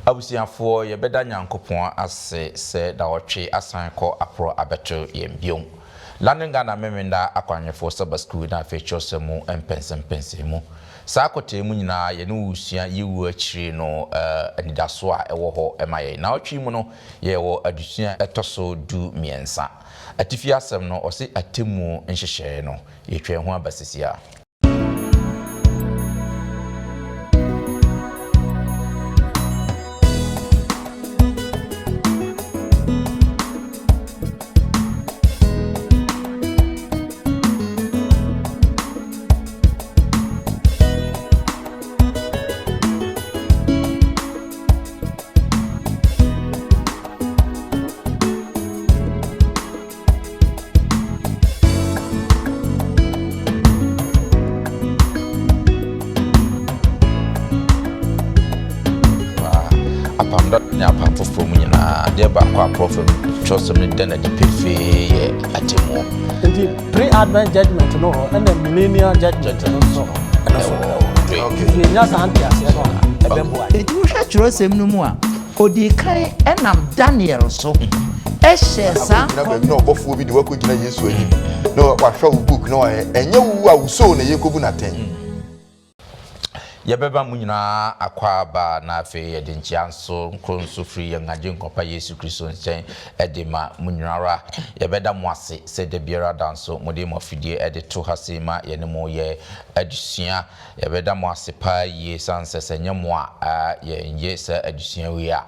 Abusuafoɔ, yɛbɛda Nyankopɔn ase sɛ dawɔtwe asan kɔ aporɔ abɛto yɛn biom. London Ghana Memenda Akwanhwɛfoɔ Saba Sukuu na afei Kyerɛwsɛm mu mpɛnsɛmpɛnsɛnmu. Saa kɔtɛɛ mu nyinaa yɛne wo resua yɛwuo akyiri no anidasoɔ a ɛwɔ hɔ ma yɛn. Naawɔtwe yi mu no yɛwɔ adesua a ɛtɔ so 13. Atifi asɛm no ɔse atemmuo nhyehyɛeɛ no yɛtwa ɛho aba sisi a. Apam Dada ne Apam Foforɔ mu nyinaa, adeɛ baako a prɔfɛt twerɛsɛm no da no adi pefee yɛ atemmuo. Nti pre-advent judgment no hɔ ɛna millennial judgment no nso ɛno nso ɛwɔ hɔ. Nti yɛnya saa nteaseɛ no a ɛbɛboa yɛn. Enti wohwɛ kyerɛwsɛm no mu a, odii kan nam Daniel so hyɛɛ saa Akɔgyina nkɔm. baabi na ɔbɔfoɔ bi de wo akɔgyina Yesu anim na wahwɛ wo book na wayɛ ɛnyɛ wo a wo soul na yɛkɔbu no atɛn. Yɛbɛma mo nyinaa akwaaba na afei yɛde nkyea nso nkoro nso firi yɛn Agyenkwa pa Yesu Kristo nkyɛn de ma mo nyinara. Yɛbɛda mo ase sɛ da biara da nso mode mo afidie de to ha sei ma yɛne mo yɛ adesua. Yɛbɛda mo ase paa yie sane sɛ sɛ ɛnyɛ mo a yɛnyɛ saa adesua wei a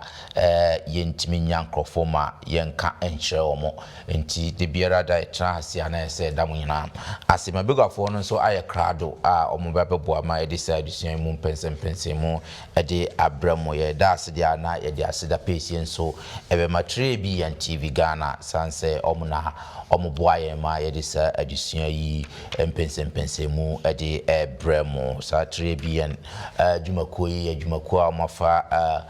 yɛntumi nnya nkorɔfoɔ ma yɛnka nkyerɛ wɔn. Enti da biara da yɛtena ha sei a na ɛyɛ sɛ yɛda mo nyinaa ase. M'abaguafoɔ no nso ayɛ krado a wɔbɛ abɛboa ma yɛde saa adesua yi mu mpɛnsɛmpɛnsɛmu de abrɛ mo. Yɛda ase deɛ a na yɛde aseda pɛsie nso bɛma Trebian TV Ghana sane sɛ wɔn na wɔboa yɛn ma yɛde saa adesua yi mpɛnsɛmpɛnsɛmu de brɛ mo. Saa Trebian dwumakuo yi yɛ dwumakuo a wɔafa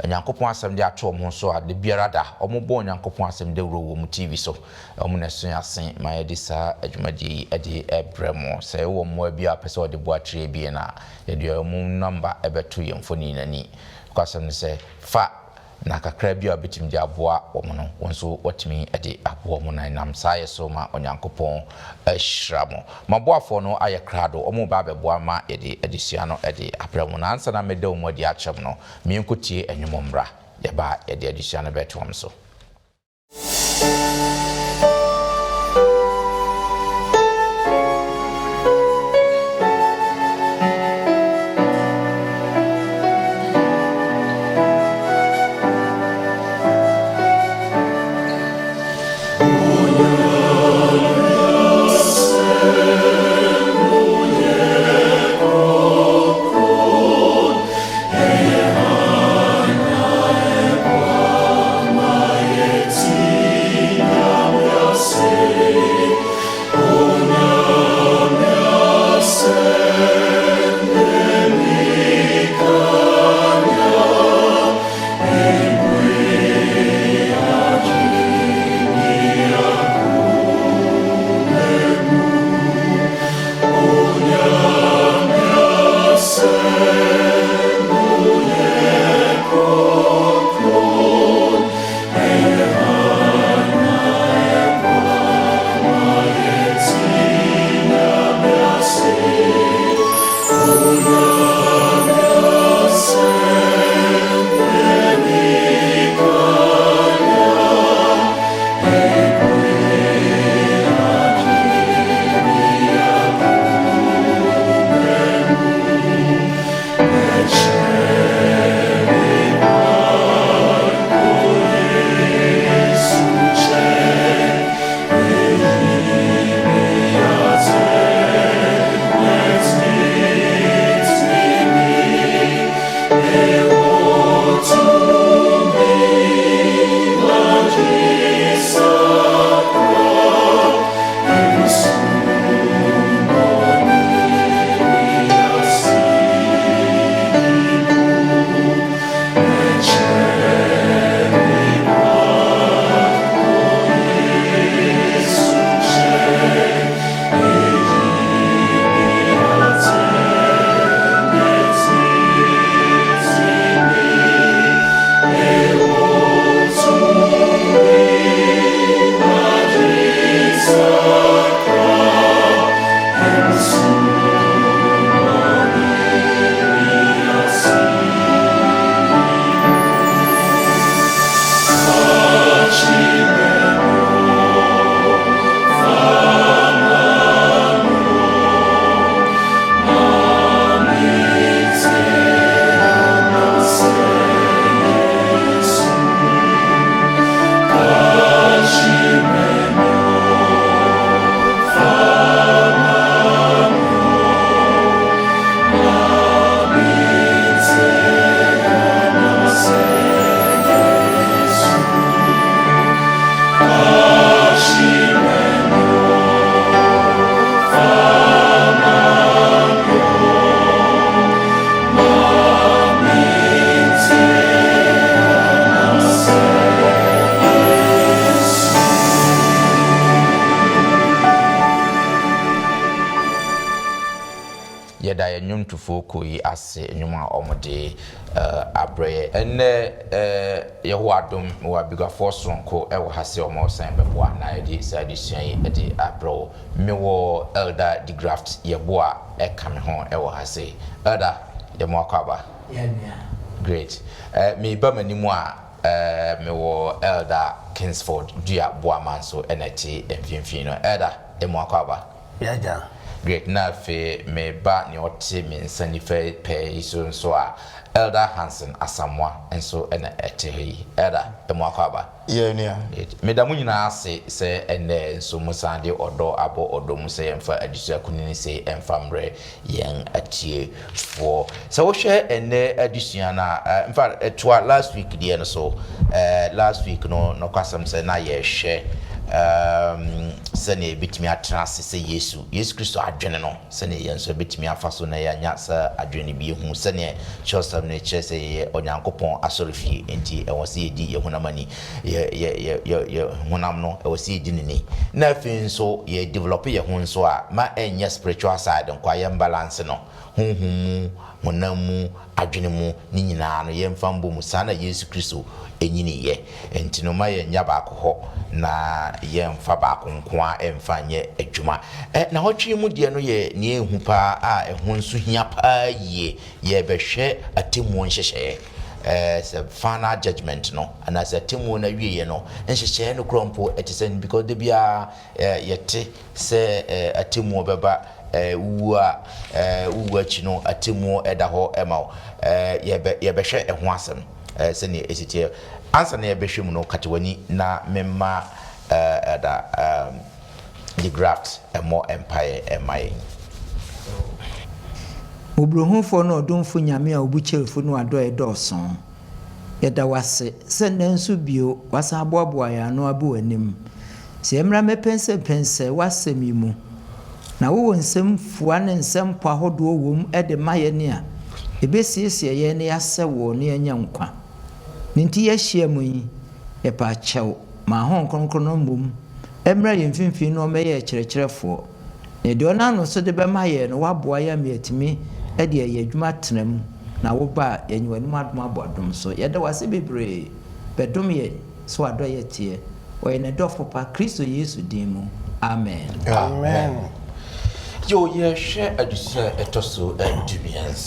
Onyankopɔn asɛm de ato wɔn ho so a da biara da wɔbɔ Onyankopɔn asɛm dawuro wɔ wɔn TV so. Wɔn na ɛso yɛn ase ma yɛde saa dwumadie yi de brɛ mo. Sɛ wowɔ mmoa bi a wopɛ sɛ wɔde boa Trebian a, yɛde wɔn nɔmba bɛto yɛn mfonin no ani. Nokwasɛm ne sɛ, fa na kakra bi a wobɛtumi de aboa wɔn no, wo nso woatumi de aboa wɔn, na ɛnam saa yɛ so ma Onyankopɔn ahyira mo. M'aboafoɔ no ayɛ krado, wɔreba abɛboa ma yɛde adesua no de abrɛ mo. Na ansa na mɛda wɔn adi akyerɛ mo no, menkɔtie nnwom mmra. Yɛba a, yɛde adesua no bɛto wɔn so. nnwomtofoɔ kuo yi ase nnwom a wɔde abrɛ yɛ. Ɛnnɛ Yehowa adom mewɔ abaguafoɔ soronko wɔ ha sɛ wɔresan bɛboa na yɛde saa adesua yi de abrɛ wo. Mewɔ Elder DeGraft Yeboah ka me ho wɔ ha sei. Elder, yɛ mo akwaaba. Yɛ nua. Great. Meba m'anim a, mewɔ Elder Kingsford Dua Boamah nso na ɛte mfimfini no. Elder, yɛ mo akwaaba. Yɛ agya. Great. Na afei meba nea ɔte me nsa nifa pɛɛ yi so nso a, Elder Hanson Asamoah nso na ɛte ha yi. Elder, yɛ mo akwaaba. Yɛ nua. Great. Meda mo nyinaa ase sɛ ɛnnɛ nso mosan de ɔdɔ abɔ ɔdɔ mu sɛ yɛmfa adesua kunini sei mfa mmrɛ yɛn atiefoɔ. Sɛ wohwɛ ɛnnɛ adesua no a, in fact, ɛtoa last week deɛ no so. Last week no, nokwasɛm sɛ na yɛrehwɛ sɛnea yɛbɛtumi atena ase sɛ Yesu, Yesu Kristo adwene no, sɛnea yɛn nso yɛbɛtumi afa so na yɛanya saa adwene no bi. Yɛhu sɛnea kyerɛwsɛm no kyerɛ sɛ yɛyɛ Onyankopɔn asɔrefie, enti ɛwɔ sɛ yɛdi yɛn honam ani, yɛ, yɛ, yɛ, yɛ, yɛ honam no, ɛwɔ sɛ yɛdi no ni. Na afei nso, yɛ develop yɛn ho nso a, ma ɛnyɛ spiritual side nko a, yɛn balance no, honhom mu, honam mu, adwene mu, ne nyinaa no, yɛmfa mbɔ mu. Saa na Yesu Kristo nyiniiɛ. Enti no, ma yɛnnya baako hɔ na yɛmfa baako nko ara mfa nyɛ adwuma. Ɛ, nnawɔtwe yi mu deɛ no yɛ nea ɛhu pa ara a ɛho nso hia pa ara yie. Yɛrebɛhwɛ atemmuo nhyehyɛeɛ. Ɛ, sɛ final judgement no, anaasɛ atemmuo no awieeɛ no, nhyehyɛeɛ no koraa mpo ɛte sɛn? Because da biara ɛ, yɛte sɛ atemmuo bɛba, wowu a, wowu akyi no atemmuo da hɔ ma wo. Yɛbɛ, yɛbɛhwɛ ɛho asɛm sɛdeɛ ɛsi teɛ. Ansa na yɛbɛhwɛ mu no, kata w'ani na memma Elder DeGraft mmɔ mpaeɛ mma yɛn. Mmɔborɔhunufoɔ ne ɔdomfo Nyame a wo bo kyɛrefo ne w'adɔeɛ dɔɔso, yɛda wo ase sɛ nnɛ nso bio woasan aboaboa yɛn ano aba w'anim Sɛ yɛmmra mmɛpɛnsɛmpɛnsɛ w'asɛm yi mu, na wowɔ nsɛm fua ne nsɛm pɔ ahodoɔ wɔ mu de ma yɛn a, ɛbɛsiesie yɛn na yɛasɛ wo na yɛanya nkwa. Ne nti yɛahyia mu yi, yɛpa kyɛw ma Honhom Kronkron no mmom mmra yɛn mfimfini na ɔmmɛyɛ yɛn kyerɛkyerɛfoɔ, na deɛ ɔnam no so de bɛma yɛn no waboa yɛn ama yɛatumi de ayɛ adwuma atena mu, na woba a, yɛanya w'anim adom abɔ adom so. Yɛda wo ase bebree. Bɛdom yɛn. So adɔeɛ teɛ? Wɔ yɛn dɔfo pa Kristo Yesu din mu, amen. Amen. Yo, yɛhwɛ adesua a ɛtɔ so 13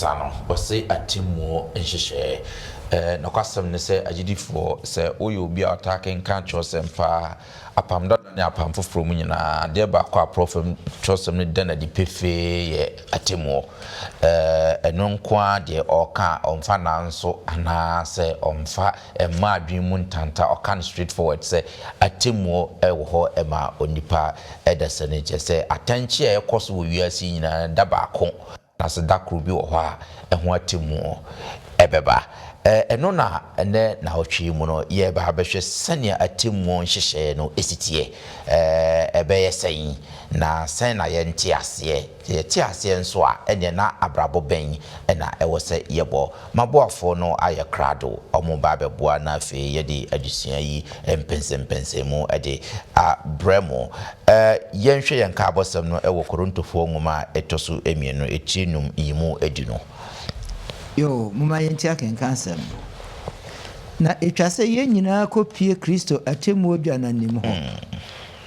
no, ɔse atemmuo nhyehyɛɛ. Nokwasɛm ne sɛ agyidifoɔ, sɛ woyɛ obi a ɔtaa kenkan kyerɛwsɛm paa, Apam Dada ne Apam Foforɔ mu nyinaa, adeɛ baako a prɔfɛm kyerɛwsɛm no da no adi pefee yɛ atemmuo. Ɛno nko ara deɛ ɔreka a, ɔmfa nanso anaasɛ ɔmfa Ɛmma adwene mu ntanta, ɔka no straight forward sɛ atemmuo wɔ hɔ ma onipa dasani, kyerɛ sɛ atɛnkye a ɛkɔ so wɔ wiase yi nyinaa no da baako anaasɛ da koro bi wɔ hɔ a ɛho atemmuo bɛba. Ɛno na ɛnnɛ nnawɔtwe yi mu no yɛreba abɛhwɛ sɛnea atemmuo nhyehyɛeɛ no si teɛ. Ɛbɛyɛ sɛn na sɛn na yɛnte aseɛ? Sɛ yɛte aseɛ nso a, ɛnneɛ na abrabɔ bɛn na ɛwɔ sɛ yɛbɔ? M'aboafoɔ no ayɛ krado, wɔreba abɛboa na afei yɛde adesua yi mpɛnsɛmpɛnsɛnmu de abrɛ mo. Yɛnhwɛ yɛn nkaabɔsɛm no wɔ Korintofoɔ nwoma a ɛtɔ so mmienu, etire num, nyimu du no. Yoo, momma yɛntie akenkan asɛm no. Na etwa sɛ yɛn nyinaa kɔpue Kristo atemmuo dwa no anim hɔ,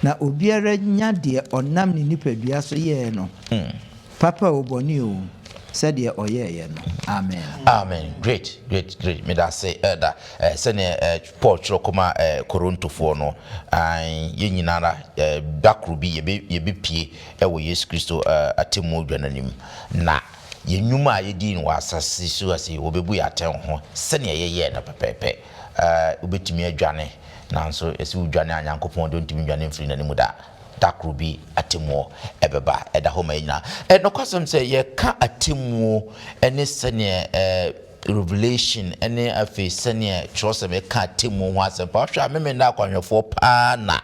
na obiara nya deɛ ɔnam ne nipadua so yɛɛ no, papa oo, bɔne oo, sɛdeɛ ɔyɛeɛ no. Amen. Amen great great great medase elder eh, sɛdeɛ eh, Paul twerɛ kɔma eh, Korontofoɔ no ae yɛn nyinara eh, da koro bi yɛbɛ yɛbɛpie wɔ Yesu Kristo eh, atemmuo dwa no anim na yɛn nnwuma a yɛdii no wɔ asase so ase yi wɔbɛbu yɛn atɛn ho sɛdeɛ yɛyɛɛ no pɛpɛɛpɛ eh, wobɛtumi adwane nanso ɛsɛ wodwane a Nyankopɔn deɛ ɔntumi ndwane mfiri n'anim da. Da koro bi atemmuo bɛba. Ɛda hɔ ma yɛn nyinaa. Ɛ, nokwasɛm sɛ yɛka atemmuo ne sɛdeɛ ɛ, Revelation ne afei sɛdeɛ twerɛsɛm ɛka atemmuo ho asɛm paa. Wohwɛ a Memenda akwanhwɛfoɔ paa na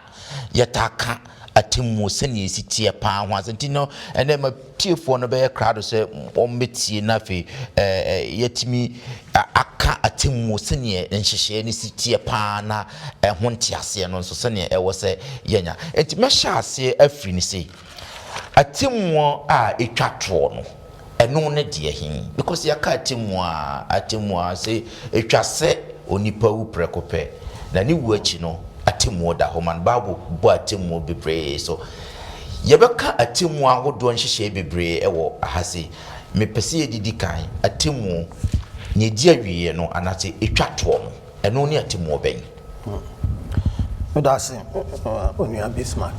yɛtaa ka atemmuo sɛdeɛ ɛsi teɛ paa ho asɛm. Nti no, ɛnɛ ma tiefoɔ no bɛyɛ krado sɛ wɔbɛtie na afei yɛatumi aka atemmuo sɛdeɛ nhyehyɛeɛ no si teɛ paa na ɛho nteaseɛ no nso sɛdeɛ ɛwɔ sɛ yɛnya. Enti mɛhyɛ aseɛ afiri no sei. Atemmuo a ɛtwa toɔ no Ɛno ne deɛ he? Because yɛaka atemmuo a, atemmuo a, sɛ ɛtwa sɛ onipa wu prɛko pɛ, na ne wu akyi no, atemmuo da hɔ ma no. Bible bɔ atemmuo bebree so. Yɛbɛka atemmuo ahodoɔ nhyehyɛe bebree wɔ ha sei. Mepɛ sɛ yɛdidi kan, atemmuo, nea ɛdi awieɛ no anaasɛ ɛtwa toɔ no, ɛno ne atemmuo bɛn? Meda ase, Onua Bismarck.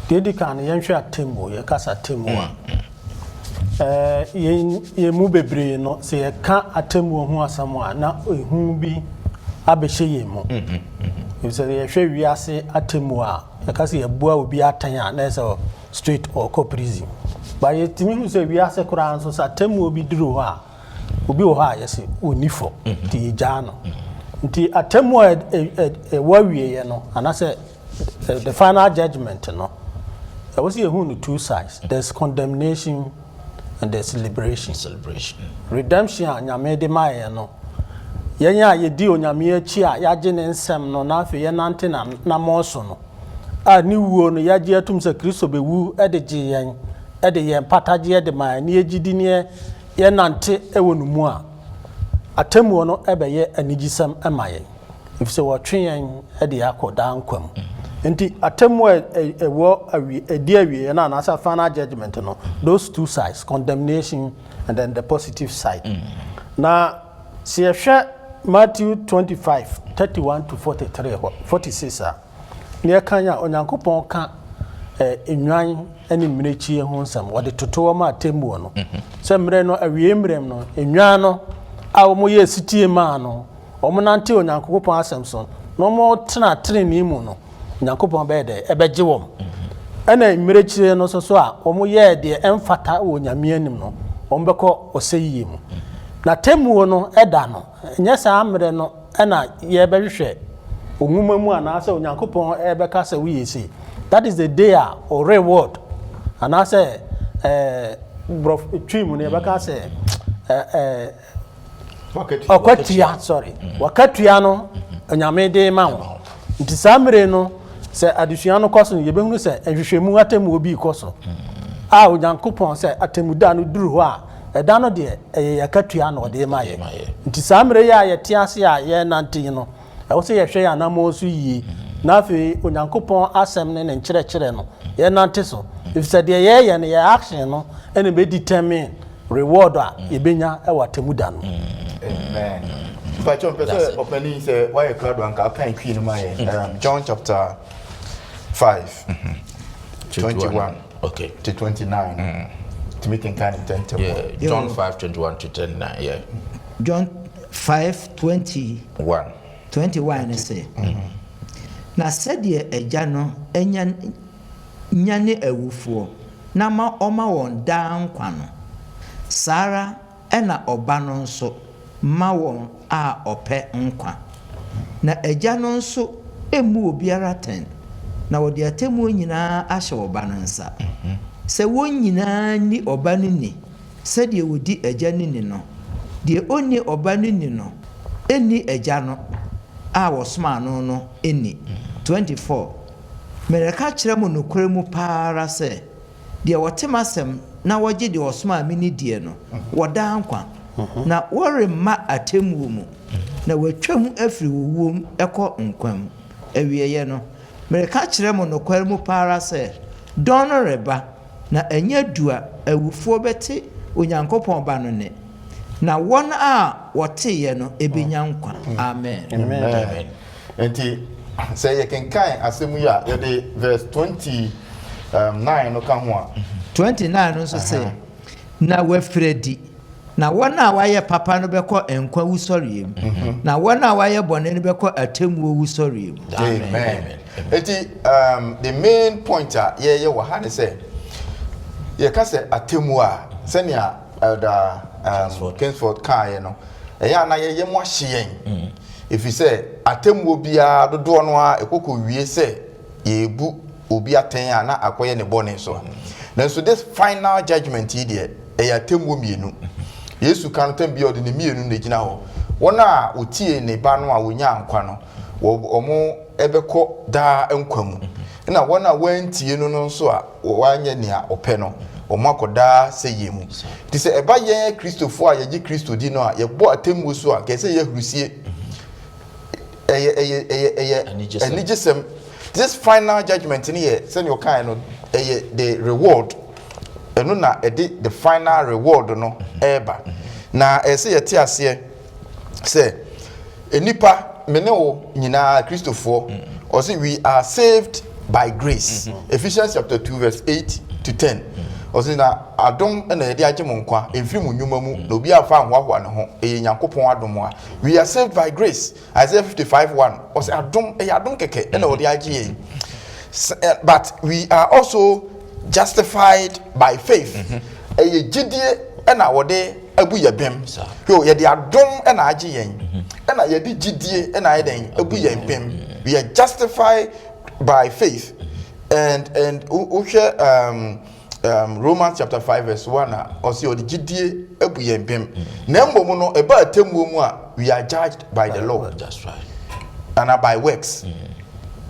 Deɛ ɛdi kan no, yɛnhwɛ atemmuo. Yɛka sɛ atemmuo a, yɛn yɛn mu bebree no, sɛ yɛka atemmuo ho asɛm a, na ehu bi abɛhyɛ yɛn mu. Efisɛ yɛhwɛ wiase atemmuo a, yɛka sɛ yɛbua obi atɛn a, na ɛsɛ straight ɔkɔ prison. But yɛtumi hu sɛ wiase koraa nso, sɛ atemmuo bi duru hɔ a, obi wɔ hɔ a yɛsɛ ɔnni fɔ, nti yɛgyaa no. Nti atemmuo a ɛwɔ awieeɛ no, anaasɛ the final judgment no, ɛwɔ sɛ yɛhu no two sides. There's condemnation and there's liberation. Celebration. Redemption a Nyame de ma yɛn no, yɛn a yɛdi Onyame akyi a yɛagye ne nsɛm no na afei yɛnante n'anammɔn so no, a ne wuo no yɛagye atum sɛ Kristo bɛwu de gye yɛn, de yɛn mpatagyeɛ de ma yɛn, ne yɛgye di ne yɛnante wɔ no mu a, atemmuo no bɛyɛ anigyesɛm ma yɛn, ɛfiri sɛ wɔtwe yɛn de akɔ daa nkwa mu. Nti atemmuo a ɛwɔ awie, ɛdi awieɛ no anaasɛ final judgment no, those two sides, condemnation and then the positive side. Na sɛ yɛhwɛ Matthew 25, 31 to 43 hɔ, 46 a, ne yɛka a Onyankopɔn ka nnwan ne mmirekyie ho nsɛm, wɔde toto wɔn atemmuo no sɛ mmerɛ no awie mmerɛ mu no, nnwan no a wɔyɛ sitie maa no, wɔn nante Onyankopɔn asɛm so na wɔn tena tenenee mu no, Onyankopɔn bɛyɛ dɛ ɛbɛgye wɔn. Ɛna mmirekyie no nso so a wɔn yɛɛ deɛ ɛmfata wɔ Nyame anim no, wɔn bɛkɔ ɔsɛyie mu. Na temmuo no ɛda no, nyɛ saa mmerɛ no ɛna yɛbɛhwehwɛ nwoma mu anaasɛ Onyankopɔn ɛbɛka sɛ woyɛ sei. That is the day a o reward anaasɛ borɔfo twi mu no yɛbɛka sɛ ɔkwatua, sorry, wakatua no Onyame de ma wo. Nti saa mmerɛ no, sɛ adesua no kɔ so no, yɛbɛhunu sɛ nhwehwɛmu atemmuo bi kɔ so a Onyankopɔn sɛ atemmuda no duru hɔ a, ɛda no deɛ ɛyɛ yɛakatua na ɔde ma yɛ. Nti saa mmerɛ yi a yɛte ase a yɛnante yi no, ɛwɔ sɛ yɛhwɛ yɛn anammɔn so yie na afei Onyankopɔn asɛm ne ne nkyerɛkyerɛ no yɛnante so, ɛfiri sɛ deɛ yɛyɛ no, yɛ action no ɛna bɛdetermine reward a yɛbɛnya ɛwɔ atemmuda no. Amen. Mpakyɛ mpɛ sɛ ɔpanin sɛ wayɛ krado anka ɔkan twi no ma yɛn. John chapter 5, 21 to 29. Tumi kenkan ne ntɛntɛm. Yeah, John 5, 21 to 29. Yeah. John 5, 20, 1. 21 ne sɛ, na sɛdeɛ Agya no anya nyane awufoɔ na ma ɔma wɔn daa nkwa no, saa ara ɛna Ɔba no nso ma wɔn a ɔpɛ nkwa. Na Agya no nso mmu obiara atɛn, na wɔde atemmuo nyinaa ahyɛ Ɔba no nsa, sɛ wɔn nyinaa nni Ɔba no ni sɛdeɛ wɔdi Agya no ni no. Deɛ ɔnni Ɔba no ni no nni Agya no a wɔsomaa no no ni. 24 mereka kyerɛ mo nokorɛ mu paa ara sɛ, deɛ wɔte m'asɛm na wɔgye deɛ ɔsomaa me no die no, wɔdaa nkwa, na wɔremma atemmuo mu, na wɔatwa mu afiri owuo mu kɔ nkwa mu. Awieeɛ no, mereka kyerɛ mo nokware mu paa ara sɛ, dɔn no reba, na ɛnyɛ du a awufoɔ bɛte Onyankopɔn Ba no nne, na wɔn a wɔteeɛ no bɛnya nkwa. Amen. Amen. Nti sɛ yɛkenkan asɛm yi a, yɛde verse 29 no ka ho a. 29 no nso sɛ, na wɔafiri adi, na wɔn a wɔayɛ papa no bɛkɔ nkwa wusɔreɛ mu, na wɔn a wɔayɛ bɔne no bɛkɔ atemmuo wusɔreɛ mu. Amen. Nti the main point a yɛyɛ wɔ ha ne sɛ, yɛka sɛ atemmuo a, sɛnea Elder Kingsford kaeɛ no, ɛyɛ a na yɛyɛ mu ahye yɛn, ɛfiri sɛ atemmuo biara dodoɔ no a ɛkɔkɔ wie sɛ yɛbu obi atɛn a na akɔyɛ ne bɔne so a. Nanso this final judgment yi deɛ, ɛyɛ atemmuo mmienu. Yesu ka no tam bi a ɔde ne mmienu na gyina hɔ. Wɔn a wɔtie ne ba no a wɔnya nkwa no, wɔn bɛkɔ daa nkwa mu. Na wɔn a wɔantie no no nso a wɔanyɛ nea ɔpɛ no, wɔn akɔ daa sɛyie mu. Nti sɛ ɛba yɛn Kristofoɔ a yɛgye Kristo di no a, yɛbɔ atemmuo so a, nka ɛsɛ yɛ ahurusie. Ɛyɛ ɛyɛ ɛyɛ ɛyɛ anigyesɛm. This final judgment no yɛ sɛnea ɔkaeɛ no, ɛyɛ the reward. Ɛno na ɛde the final reward no ɛreba. Na ɛsɛ sɛ yɛte aseɛ sɛ nnipa, me ne wo nyinaa Kristofoɔ, ɔse we are saved by grace. Ephesians chapter 2 verse 8 to 10. Ɔse na adom na yɛde agye mo nkwa, ɛmfiri mo nnwuma mu, na obi amfa anhoahoa ne ho, ɛyɛ Nyankopɔn adom a. We are saved by grace. Isaiah 55 1. Ɔse adom, ɛyɛ adom kɛkɛ ɛna ɔde agye yɛn. But we are also justified by faith. Ɛyɛ gyidie ɛna wɔde abu yɛ bem. Yo, yɛde adom ɛna agye yɛn. Ɛna yɛde gyidie ɛna ayɛ dɛn abu yɛn bem. We are justified by faith. And wohwɛ Romans chapter 5 verse 1 a, ɔse ɔde gyidie abu yɛn bem. Na mmom no, ɛba atemmuo mu a, we are judged by the law. That's right. And by works.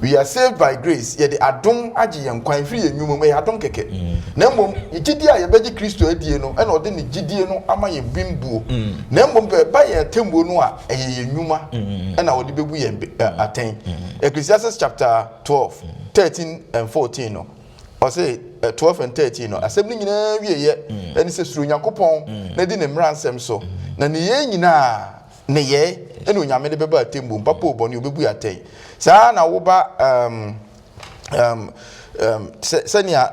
We are saved by grace. Yɛde adom agye yɛn kwan firi yɛn nnwuma mu, ɛyɛ adom kɛkɛ. Na mmom gyidie a yɛbɛgye Kristo adie no, ɛna ɔde ne gyidie no ama yɛn bimbuo. Na mmom ɛba yɛn atemmuo no a, ɛyɛ yɛn nnwuma ɛna ɔde bɛbu yɛn atɛn. Ecclesiastes chapter 12, 13 and 14 no, ɔse 12 and 13 no, asɛm no nyinaa wie yɛ ɛne sɛ suro Nyankopɔn na di ne mmara nsɛm so, na ne yɛn nyinaa ne yɛ ɛna Onyame de bɛba atemmuo, mpapa obɔne obɛbu atɛn. Saa na woba sɛnea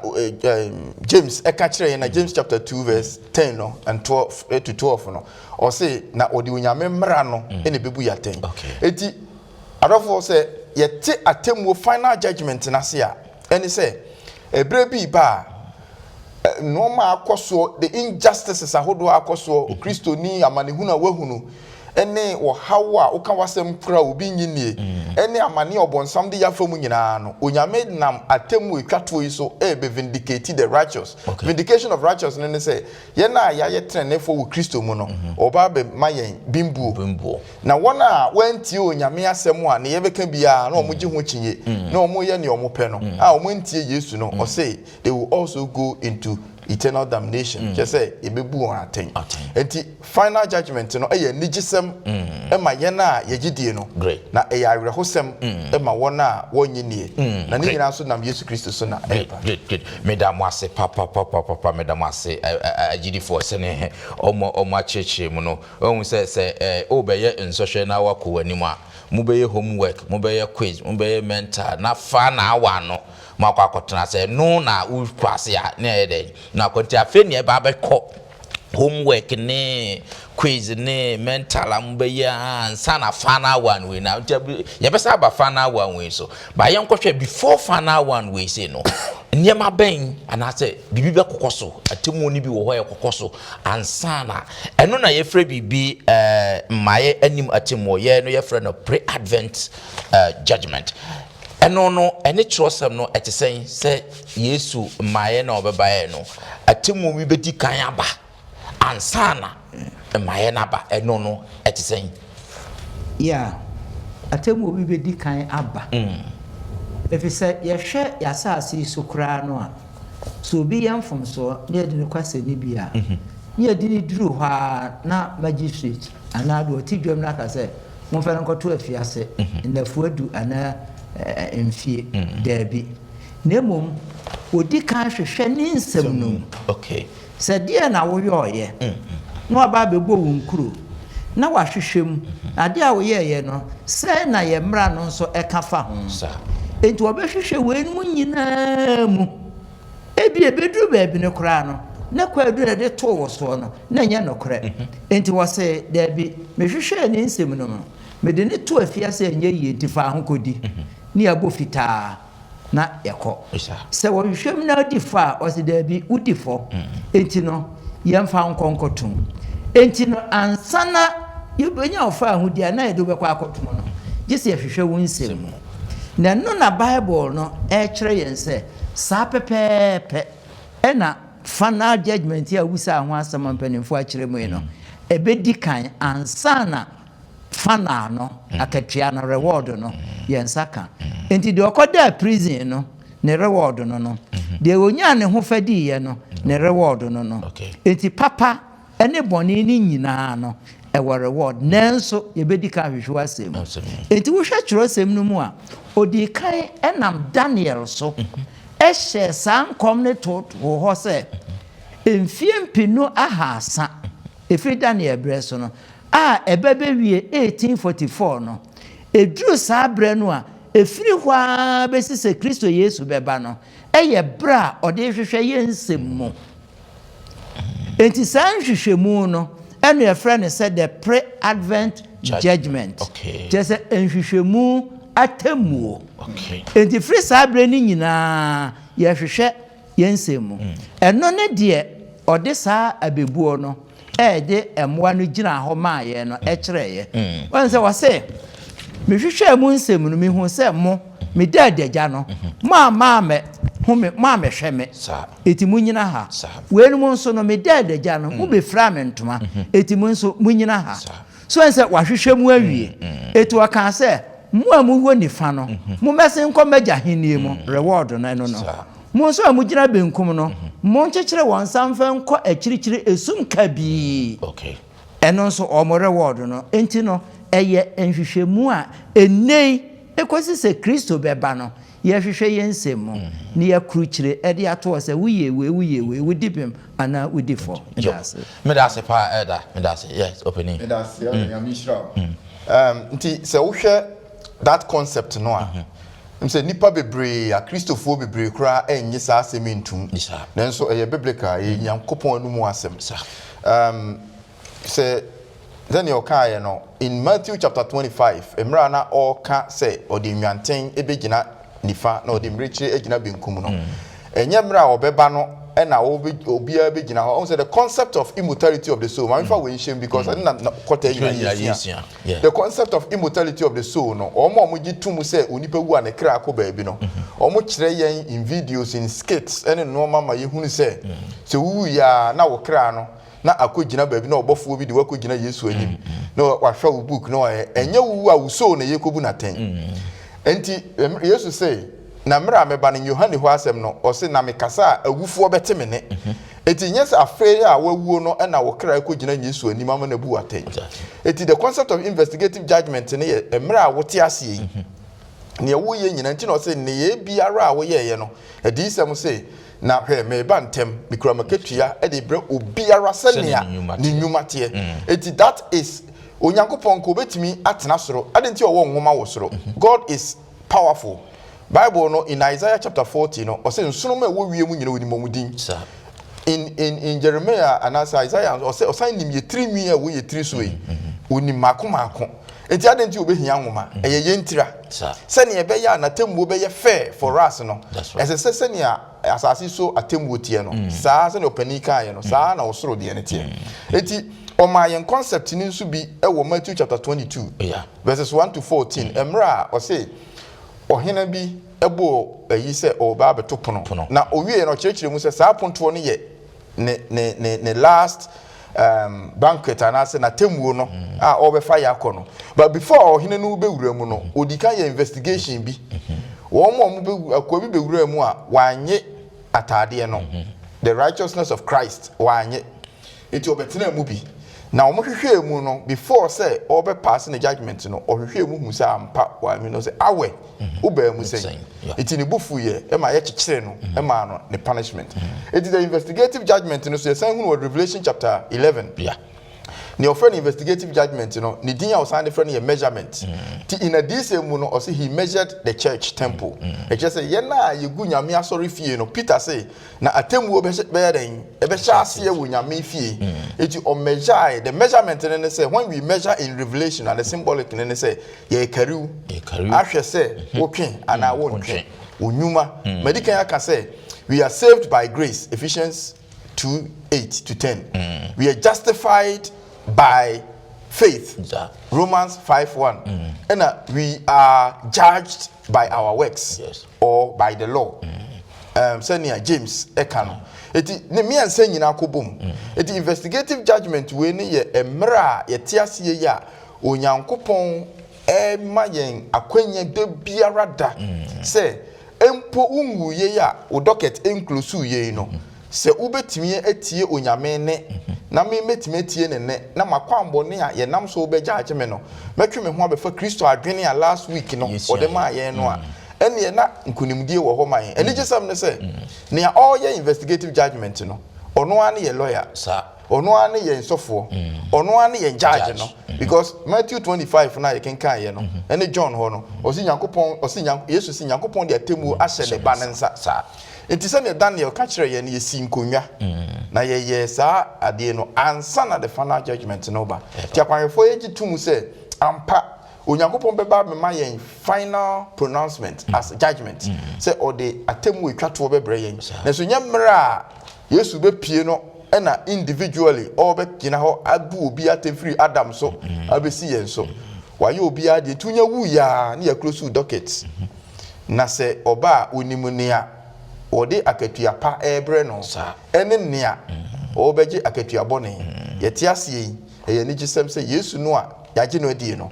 James ɛka kyerɛ yɛn na James chapter 2 verse 10 no and 12 to 12 no, ɔse na ɔde Onyame mmara no ɛna ɛbɛbu yɛ atɛn. Eti adɔfoɔ, sɛ yɛte atemmuo final judgment n'ase a, ɛne sɛ ɛberɛ bi ba a, nneɛma akɔ soɔ, the injustices ahodoɔ akɔ soɔ, Okristoni amanehunu a wahunu, ɛne ɔhaw a woka w'asɛm kora obi nyi nie, ɛne amane a ɔbɔnsam de yafa mu nyinaa no, Onyame nam atemmu etwa toɔ yi so ɛbɛ vindicate the righteous. Vindication of righteous no ne sɛ yɛn a yɛayɛ tenenefoɔ wɔ Kristo mu no, ɔba bɛ ma yɛn bimbuo. Bimbuo. Na wɔn a wɔantie Onyame asɛm a ne yɛbɛka biara na wɔn gye ho kyinye na wɔn yɛ nea wɔn pɛ no a wɔn antie Yesu no, ɔse they will also go into eternal damnation, kyerɛ sɛ yɛbɛbu wɔn atɛn. Nti final judgment no ɛyɛ anigyesɛm ɛma yɛn a yɛgye die no, na ɛyɛ awerɛhosɛm ɛma wɔn a wɔnnye nie, na ne nyinaa nso nam Yesu Kristo so na ɛba. Great. Meda mo ase papapapapa, meda mo ase agyidifoɔ sɛne ɔmo akyerɛkyerɛ mu no. Ɔhu sɛ wobɛyɛ nsɔhwɛ na wakɔ w'anim a, mobɛyɛ homework, mobɛyɛ quiz, mobɛyɛ mental na fa na awa no mo akɔ akɔtena sɛ no na wokɔ ase a ne ɛyɛ dɛn na akɔ. Nti afei nea ɛba abɛkɔ homework ne quiz ne mental a mobɛyɛ ansa na final one wei na nti yɛbɛsa aba final one wei so ba. Yɛnkɔhwɛ before final one wei sei no, nneɛma bɛn anaasɛ biribi bɛkɔkɔ so, atemmuo no bi wɔ hɔ a ɛkɔkɔ so ansa na ɛno na yɛfrɛ biribi mmaeɛ anim atemmuo. Yɛ no yɛfrɛ no pre-advent judgment. Ɛno no ɛne kyerɛsɛm no ɛte sɛn sɛ Yesu mmaeɛ na ɔbɛbaeɛ no, atemmuo bi bɛdi kan aba ansa na mmaeɛ no aba? Ɛno no ɛte sɛn? Yeah, atemmuo bi bɛdi kan aba, ɛfiri sɛ yɛhwɛ yɛasase yi so koraa no a, sɛ obi yɛ mfomsoɔ na yɛde no kɔ asɛnni bi a, ne yɛde no duru hɔ a, na magistrate anaa deɛ ɔte dwam no aka sɛ momfa no nkɔto afiase nnafua 10 anaa mfie daabi, na mmom ɔdi kan hwehwɛ ne nsɛm no mu sɛ deɛ na woyɔɔyɛ na waba abɛbɔ wo nkuro na wahwehwɛ mu adeɛ a woyɛɛyɛ no sɛ na yɛ mmara no nso ɛka fa ho. Enti wɔbɛhwehwɛ weinom nyinaa mu. Ebi ebɛduru baabi no koraa no, na kwaadu na ɛde too wɔ soɔ no na ɛnyɛ nokorɛ. Enti wɔse daabi, mehwehwɛɛ ne nsɛm no mu, mede ne to afiase a ɛnyɛ yie, nti fa ho kɔdi ne yɛabɔ fitaa na yɛkɔ. Sɛ wɔhwehwɛ mu na wodi fɔ a, ɔse daabi, wodi fɔ, enti no yɛmfa nkɔ nkɔtom. Enti no ansa na yɛbɛnya wo fa ahodi a na yɛde wobɛkɔ akɔtom no, gye sɛ yɛhwehwɛ wo nsɛm mu. Na ɛno na Bible no ɛrekyerɛ yɛn sɛ saa pɛpɛɛpɛ ɛna final judgment a wobisaa ho asɛm a mpanimfoɔ akyerɛ mu yi no ɛbɛdi kan ansa na final no, akatua no, reward no, yɛn nsa ka. Nti deɛ ɔkɔdaa prison no, ne reward no, deɛ onyaa ne ho fadiiɛ no. Ne reward no no. Enti papa ne bɔne no nyinaa no, ɛwɔ reward. Nanso yɛbɛdi kan ahwehwɛ w'asɛm mu. Enti wohwɛ twerɛsɛm no mu a, ɔdii kan nam Daniel so hyɛɛ saa nkɔm no too hɔ sɛ mfeɛ mpenu ahaasa ɛfiri Daniel berɛ so no, a ɛba bɛwie 1844 no, ɛduru saa berɛ no a, ɛfiri hɔ ara bɛsi sɛ Kristo Yesu bɛba no, yɛ berɛ a ɔde rehwehwɛ yɛn nsɛm mu. Enti saa nhwehwɛmu no na yɛfrɛ no sɛ the pre-advent judgment, kyerɛ sɛ nhwehwɛmu atemmuo. Enti firi saa berɛ no nyinaa yɛhwehwɛ yɛn nsɛm mu. Ɛno ne deɛ ɔde saa abɛbuo no ɛde mmoa no gyinaa hɔ maa yɛn no kyerɛeɛ. Wɔn sɛ wɔse, mehwehwɛɛ mo nsɛm no, mehuu sɛ mo, meda adagya no, moamma ammɛhu me, moammɛhwɛ me, enti monnyina ha. Weinom nso no, meda adagya no, mobɛfiraa me ntoma, enti mo nso monnyina ha. So ɛne sɛ wahwehwɛ mu awie. Enti ɔkaa sɛ, Mo a mowɔ nifa no, mommɛsen nkɔ m'Agya ahennie mu, reward no, ɛno no. Mo nso a mogyina benkum no, monkyekyere wɔn nsa mfa nkɔ akyirikyiri esum kabii. Ɛno nso wɔn reward no. Enti no, ɛyɛ nhwehwɛmu a ɛnnɛ yi, ɛkɔsi sɛ Kristo bɛba no, yɛhwehwɛ yɛn nsɛm mu na yɛakrukyire de ato hɔ sɛ woyɛɛ wei, woyɛɛ wei, wodi bem anaa wodi fɔ. Meda ase. Meda ase paa Elder, meda ase. Yes, ɔpanin. Meda ase Elder, Nyame nhyira wo. Nti sɛ wohwɛ that concept no a, Wonim sɛ nnipa bebree, Akristofoɔ bebree koraa nnye saa asɛm yi ntom. Nanso ɛyɛ biblical, ɛyɛ Nyankopɔn anomu asɛm. Um, sɛ sɛnea ɔkaeɛ no, in Matthew chapter 25, mmerɛ a na ɔreka sɛ ɔde nnwanten bɛgyina nifa na ɔde mmirekyire agyina benkum no, ɛnyɛ mmerɛ a ɔbɛba no ɛna obiara bɛgyina hɔ. Ɔhu sɛ the concept of immortality of the soul, ma mefa wei nhyɛm because ɛno na kɔta nyinaa yɛsua. The concept of immortality of the soul no, wɔn a wɔgye tom sɛ onipa wu a ne kra kɔ baabi no, wɔkyerɛ yɛn in videos, in skits ne nneɛma ma yɛhunu sɛ, sɛ wowuiɛ a na wo kra no na akɔgyina baabi na ɔbɔfoɔ bi de wo akɔgyina Yesu anim na wahwɛ wo book na wayɛ. Ɛnyɛ wowu a wo soul na yɛkɔbu no atɛn. Enti Yesu se, Na mmerɛ a mɛba no, Yohane hɔ asɛm no, ɔse, na mekasa a awufoɔ bɛte me nne. Enti nyɛ sɛ afei a woawuo no na wo kra rekɔgyina Yesu anim ama no abu wo atɛn. Enti the concept of investigative judgement no yɛ mmerɛ a wote aseɛ yi, neɛ woreyɛ nyinaa nti na ɔse nneyɛɛ biara a woyɛeɛ no, adiyisɛm se, na hwɛ, mereba ntɛm, mekura m'akatua de rebrɛ obiara sɛnea ne nnwuma teɛ. Enti that is, Onyankopɔn nka ɔbɛtumi atena soro, adɛn nti a ɔwɔ nwoma wɔ soro? God is powerful. Bible no in Isaiah chapter 40 no, ɔsɛ nsoromma a ɛwɔ wiem nyina onim wɔn din. In in in Jeremiah anaasɛ Isaiah nso ɔsɛ ɔsan nim yɛ tiri nwi a ɛwɔ yɛ tiri so yi. Mm-hmm. Onim mako mako. Enti adɛn nti obehia nwoma? Mm-hmm. Ɛyɛ yɛn ntira. Sɛnea ɛbɛyɛ a n'atemmuo bɛyɛ fair for us no, ɛsɛ sɛ sɛnea asase so atemmuo teɛ no, mm. saa sɛnea ɔpanin kaeɛ no, saa na ɔsoro deɛ no teɛ. Mm. Enti ɔmaa yɛn concept no nso bi wɔ Matthew chapter 22 verses 1 to 14, mmerɛ a ɔse Ɔhene bi bɔɔ ayi sɛ ɔreba abɛto pono, na ɔwieeɛ no ɔkyerɛkyerɛɛ mu sɛ saa pontoɔ no yɛ ne ne ne ne last um, banquet anaasɛ n'atemmuo no mm. a ɔrebɛfa yɛ akɔ no. But before ɔhene no bɛwura mu no, ɔdi kan yɛ investigation bi. Wɔn a wɔn akoa bi bɛwura mu a wanye ataadeɛ no, the righteousness of Christ wanye. Enti ɔbɛtenaa mu bi. Na wɔhwehwɛɛ mu no, before sɛ ɔrebɛ pass ne judgement no, ɔhwehwɛɛ mu huu sɛ ampa wanyɛ no, ɔsɛ awɛ, wobaa mu sɛn? Enti ne bo fuiɛ ma yɛkyekyeree no maa no ne punishment. Enti the investigative judgement no so yɛsan hunu wɔ Revelation chapter 11. Nea ɔfrɛ no investigative judgement no, ne din a ɔsan de frɛ no yɛ measurement. Nti in adiyisɛm mu no, ɔse he measured the church temple. Ɛkyerɛ sɛ yɛn a yɛgu Nyame asɔre fie no, Peter se Na atemmuo bɛhyɛ bɛyɛ dɛn? Ɛbɛhyɛ aseɛ wɔ Nyame fie. Eti ɔmɛgyae, the measurement no ne sɛ, when we measure in revelation and the symbolic no ne sɛ, yɛrekari wo, ahwɛ sɛ wotwe anaa wontwe, wo nnwuma. Madi kan aka sɛ, we are saved by grace, Ephesians 2, 8 to 10. We are justified by faith, Romans 5, 1. Ɛna we are judged by our works or by the law um, sɛnea James ɛka no. Eti ne mmiɛnsa nyinaa kɔ bom. Eti investigative judgement wei ne yɛ mmerɛ a yɛte aseɛ yi a Onyankopɔn ɛma yɛn akwanya da biara da sɛ mpo wonwuu yei a wo docket nklosu yei no. Sɛ wobɛtumi atie Onyame nne, na me mɛtumi atie ne nne, na m'akwammɔne a yɛnam so rebɛgyaagye me no, mɛtwe me ho abɛfa Kristo adwene a last week no ɔde maa yɛn no a, ɛnneɛ na nkonimdie wɔ hɔ ma yɛn. Anigyesɛm ne sɛ, nea ɔreyɛ investigative judgement no, ɔno ara ne yɛn lawyer, ɔno ara ne yɛn sɔfoɔ, ɔno ara ne yɛn judge no, because Matthew 25 no a yɛkenkaeɛ no, ɛne John hɔ no, ɔse Nyankopɔn, ɔse Yesu se Nyankopɔn de atemmuo ahyɛ ne ba no nsa. Enti sɛdeɛ Daniel ka kyerɛɛ yɛn no, yɛsii nkonnwa, na yɛyɛɛ saa adeɛ no ansa na the final judgement no reba. Enti akwanhwɛfoɔ yi gye to mu sɛ, ampa, Onyankopɔn bɛba abɛma yɛn final pronouncement as judgement, sɛ ɔde atemmuo a ɛtwa toɔ bɛbrɛ yɛn. Nanso nyɛ mmerɛ a Yesu bɛpue no na individually ɔrebɛgyina hɔ abu obi atɛn firi Adam so abɛsi yɛn so. Wayɛ obiara deɛ, nti wonya wuiɛ ara ne yɛaclose docket. Na sɛ ɔba a, onim nea wɔde akatua pa rebrɛ no ne nea ɔrebɛgye akatua bɔne. Yɛte aseɛ yi, ɛyɛ anigyesɛm sɛ Yesu no a yɛagye no adie no,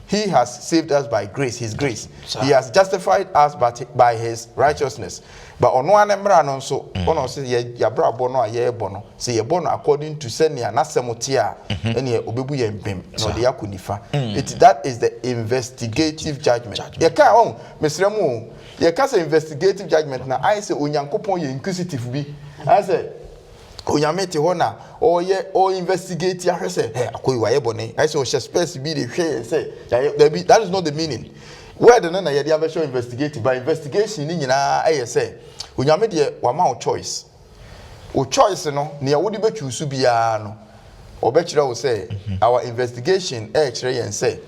He has saved us by grace, His grace. He has justified us by His righteousness. But ɔno ara ne mmara no nso, ɔna ɔse yɛ yɛabrabɔ no a yɛrebɔ no, sɛ yɛbɔ no according to sɛnea n'asɛm te a, ɛneɛ ɔbɛbu yɛn bem na ɔde yɛn akɔ nifa. Enti that is the investigative judgement. Yɛka a, ɔho, mesrɛ mo o, yɛka sɛ investigative judgement no a, ayɛ sɛ Onyankopɔn yɛ inquisitive bi, ayɛ sɛ Onyame te hɔ na ɔreyɛ, ɔre-investigate ahwɛ sɛ, hɛ, akɔ yi wayɛ bɔne, ayɛ sɛ ɔhyɛ spɛs bi de hwɛ yɛn sɛ yɛayɛ, dabi, that is not the meaning. Word no na yɛde abɛhyɛ investigative, but investigation no nyinaa yɛ sɛ, Onyame deɛ wama wo choice. Wo choice no, nea wode bɛ choose biara no, ɔbɛkyerɛ wo sɛ, our investigation ɛrekyerɛ yɛn sɛ,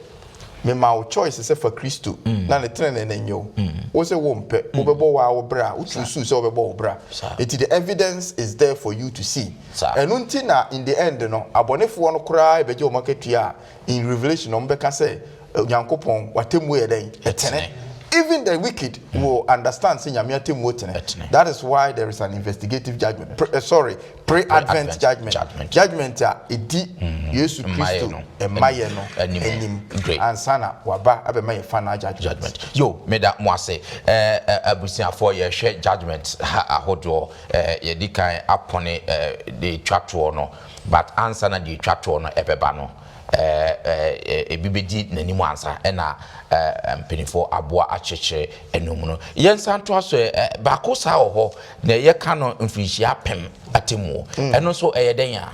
mema wo choice sɛ fa Kristo na ne tenenee no nye wo. Wo se wo mpɛ, wobɛbɔ wo ara wo bra, wo choose sɛ wobɛbɔ wo bra. Nti the evidence is there for you to see. Ɛno nti na in the end no, abɔnefoɔ no koraa rebɛgye wɔn akatua a, in Revelation wɔbɛka sɛ, Onyankopɔn, w'atemmuo yɛ dɛn? Ɛtene. Even the wicked will understand sɛ Nyame atemmuo tene. That is why there is an investigative judgment, pre, eh, sorry, pre-advent judgment. Judgment a ɛdi Yesu Kristo mmayɛ no anim ansa na waba abɛma yɛ final judgment. Yo, meda mo ase. Eh, eh, abusuafoɔ, yɛhwɛ judgment ha ahodoɔ. Eh, yɛdi kan apɔne eh, deɛ ɛtwa toɔ no, but ansa na deɛ ɛtwa toɔ no ɛbɛba no, ebi bɛdi n'anim ansa ɛna mpanimfoɔ aboa akyekyere ɛno mu no. Yɛnsan ntoa so ɛ, baako saa wɔ hɔ na yɛka no mfirinhyia apem atemmuo. Ɛno nso ɛyɛ dɛn a?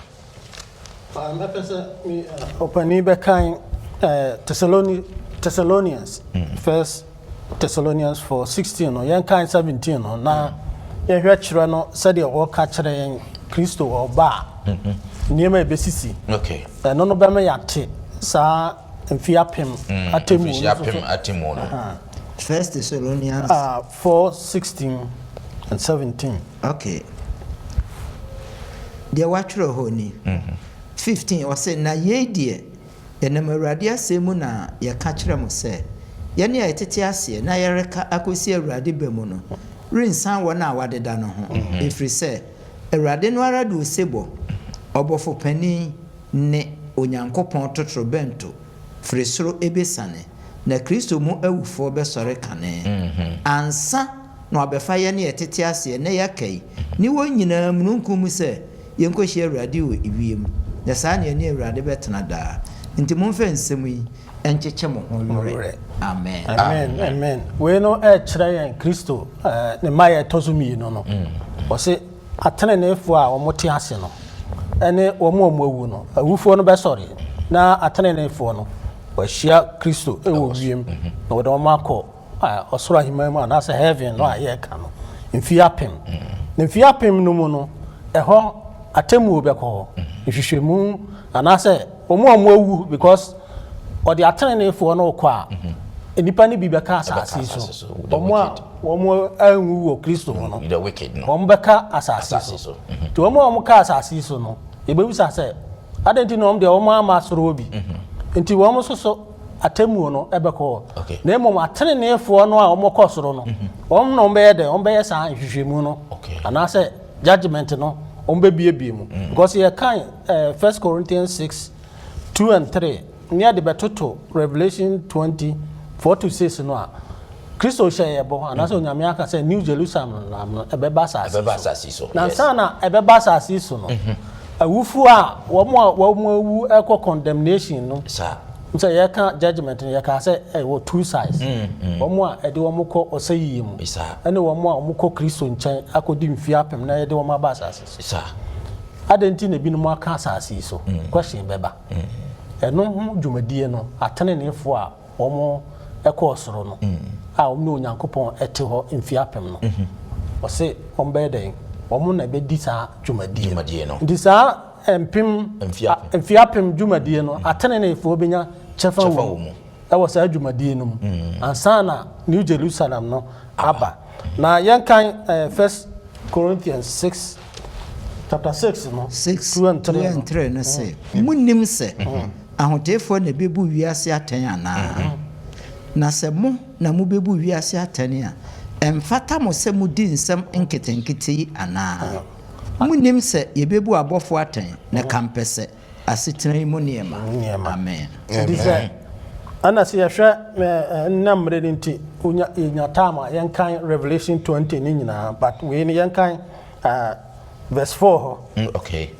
Mɛpɛ sɛ me ɔpanin bɛkan Thessalonians, First Thessalonians 4, 16 no, yɛnkan 17 no na yɛhwɛ kyerɛ no sɛdeɛ ɔka kyerɛ yɛn Kristo ɔba a nneɛma a ɛbɛsisi. Ɛno no bɛma yɛate saa mfeɛ apem atemmuo no Mfirihyia apem atemmuo no. First Thessalonians. 4, 16 and 17. Okay. Deɛ wɔatwerɛ hɔ ni. 15 ɔse, na yei deɛ, Yɛnam Awurade asɛm mu na yɛka kyerɛ mo sɛ, yɛn a yɛtete aseɛ na yɛreka akɔsi Awurade ba mu no rensiane wɔn a wɔadeda no ho, ɛfiri sɛ Awurade no ara de osebɔ, ɔbɔfo panin nne, Onyankopɔn totorobɛnto firi soro bɛsiane, na Kristo mu awufoɔ bɛsɔre kane, ansa na wɔabɛfa yɛn a yɛtete aseɛ na yɛaka yi ne wɔn nyinaa mununkum mu sɛ yɛnkɔhyia Awurade wɔ ewiem, na saa na yɛne Awurade bɛtena daa. Enti momfa nsɛm yi nkyekye mo ho werɛ. Amen. Amen, amen. Wei no ɛkyerɛ yɛn Kristo ne mmaeɛ a ɛtɔ so mmienu no. Ɔse ateneneefoɔ a wɔte ase no ɛne wɔn a wɔawu no, awufoɔ no bɛsɔre na ateneneefoɔ no wɔahyia Kristo wɔ wiem na wɔde wɔn akɔ ɔsoro ahemman mu anaasɛ heaven no a yɛreka no mfeɛ apem. Na mfeɛ apem no mu no, ɛhɔ atemmuo bɛkɔ hɔ, nhwehwɛmu anaasɛ wɔn a wɔawu because ɔde ateneneefoɔ no rekɔ a, nnipa no bi bɛka asase so. Wɔn a wɔn anwu wɔ Kristo mu no, wɔn bɛka asase so. Nti wɔn a wɔka asase so no, yɛbɛbisa sɛ, adɛn nti na wɔn deɛ wɔn amma soro hɔ bi? Nti wɔn nso so atemmuo no bɛkɔ hɔ. Na mmom ateneneefoɔ no a wɔkɔ soro no, wɔn na wɔbɛyɛ dɛn? Wɔbɛyɛ saa nhwehwɛmu no anaasɛ judgment no wɔbɛbiebie mu. Because yɛkan eh, First Corinthians 6, 2 and 3 ne yɛde bɛtoto Revelation 20, 4 to 6 no a, Kristo hyɛ yɛ bɔ anaasɛ Onyame aka sɛ New Jerusalem no ɛbɛba asase so. Na ansa na ɛbɛba asase so no, awufoɔ a wɔn a wɔn awu ɛkɔ condemnation no, sɛ yɛka judgment no, yɛka sɛ ɛwɔ two sides. Wɔn a ɛde wɔn kɔ ɔsɛyie mu ɛne wɔn a wɔn kɔ Kristo nkyɛn akɔdi mfeɛ 1000 na yɛde wɔn aba asase so. Adɛn nti na ebinom aka asase yi so? Question bɛba. Ɛno ho dwumadie no, ateneneefoɔ a wɔn kɔɔ soro no, a wɔn ne Onyankopɔn te hɔ mfeɛ 1000 no, ɔse wɔn bɛyɛ dɛn? Wɔn na ɛbɛdi saa dwumadie no. Nti saa mfeɛ 1000 dwumadie no, ateneneefoɔ bɛnya kyɛfa wɔ mu ɛwɔ saa dwumadie no mu ansa na New Jerusalem no aba. Na yɛnkan First Corinthians 6, chapter 6 no, 6, 2 and 2 3 and no. 3 no se, Monnim sɛ ahoteefoɔ na ɛbɛbu wiase atɛn anaa? Na sɛ mo na mobɛbu wiase atɛn a, ɛmfata mo sɛ modi nsɛm nketenkete yi anaa? Monnim sɛ yɛbɛbu abɔfoɔ atɛn, na kampɛ sɛ asetena yi mu nneɛma? Amen. Nti sɛ ɛna sɛ yɛhwɛ nna mmerɛ no nti, yɛnya time a yɛnkan Revelation 20 ne nyinaa, but wei no yɛnkan verse 4 hɔ. Okay.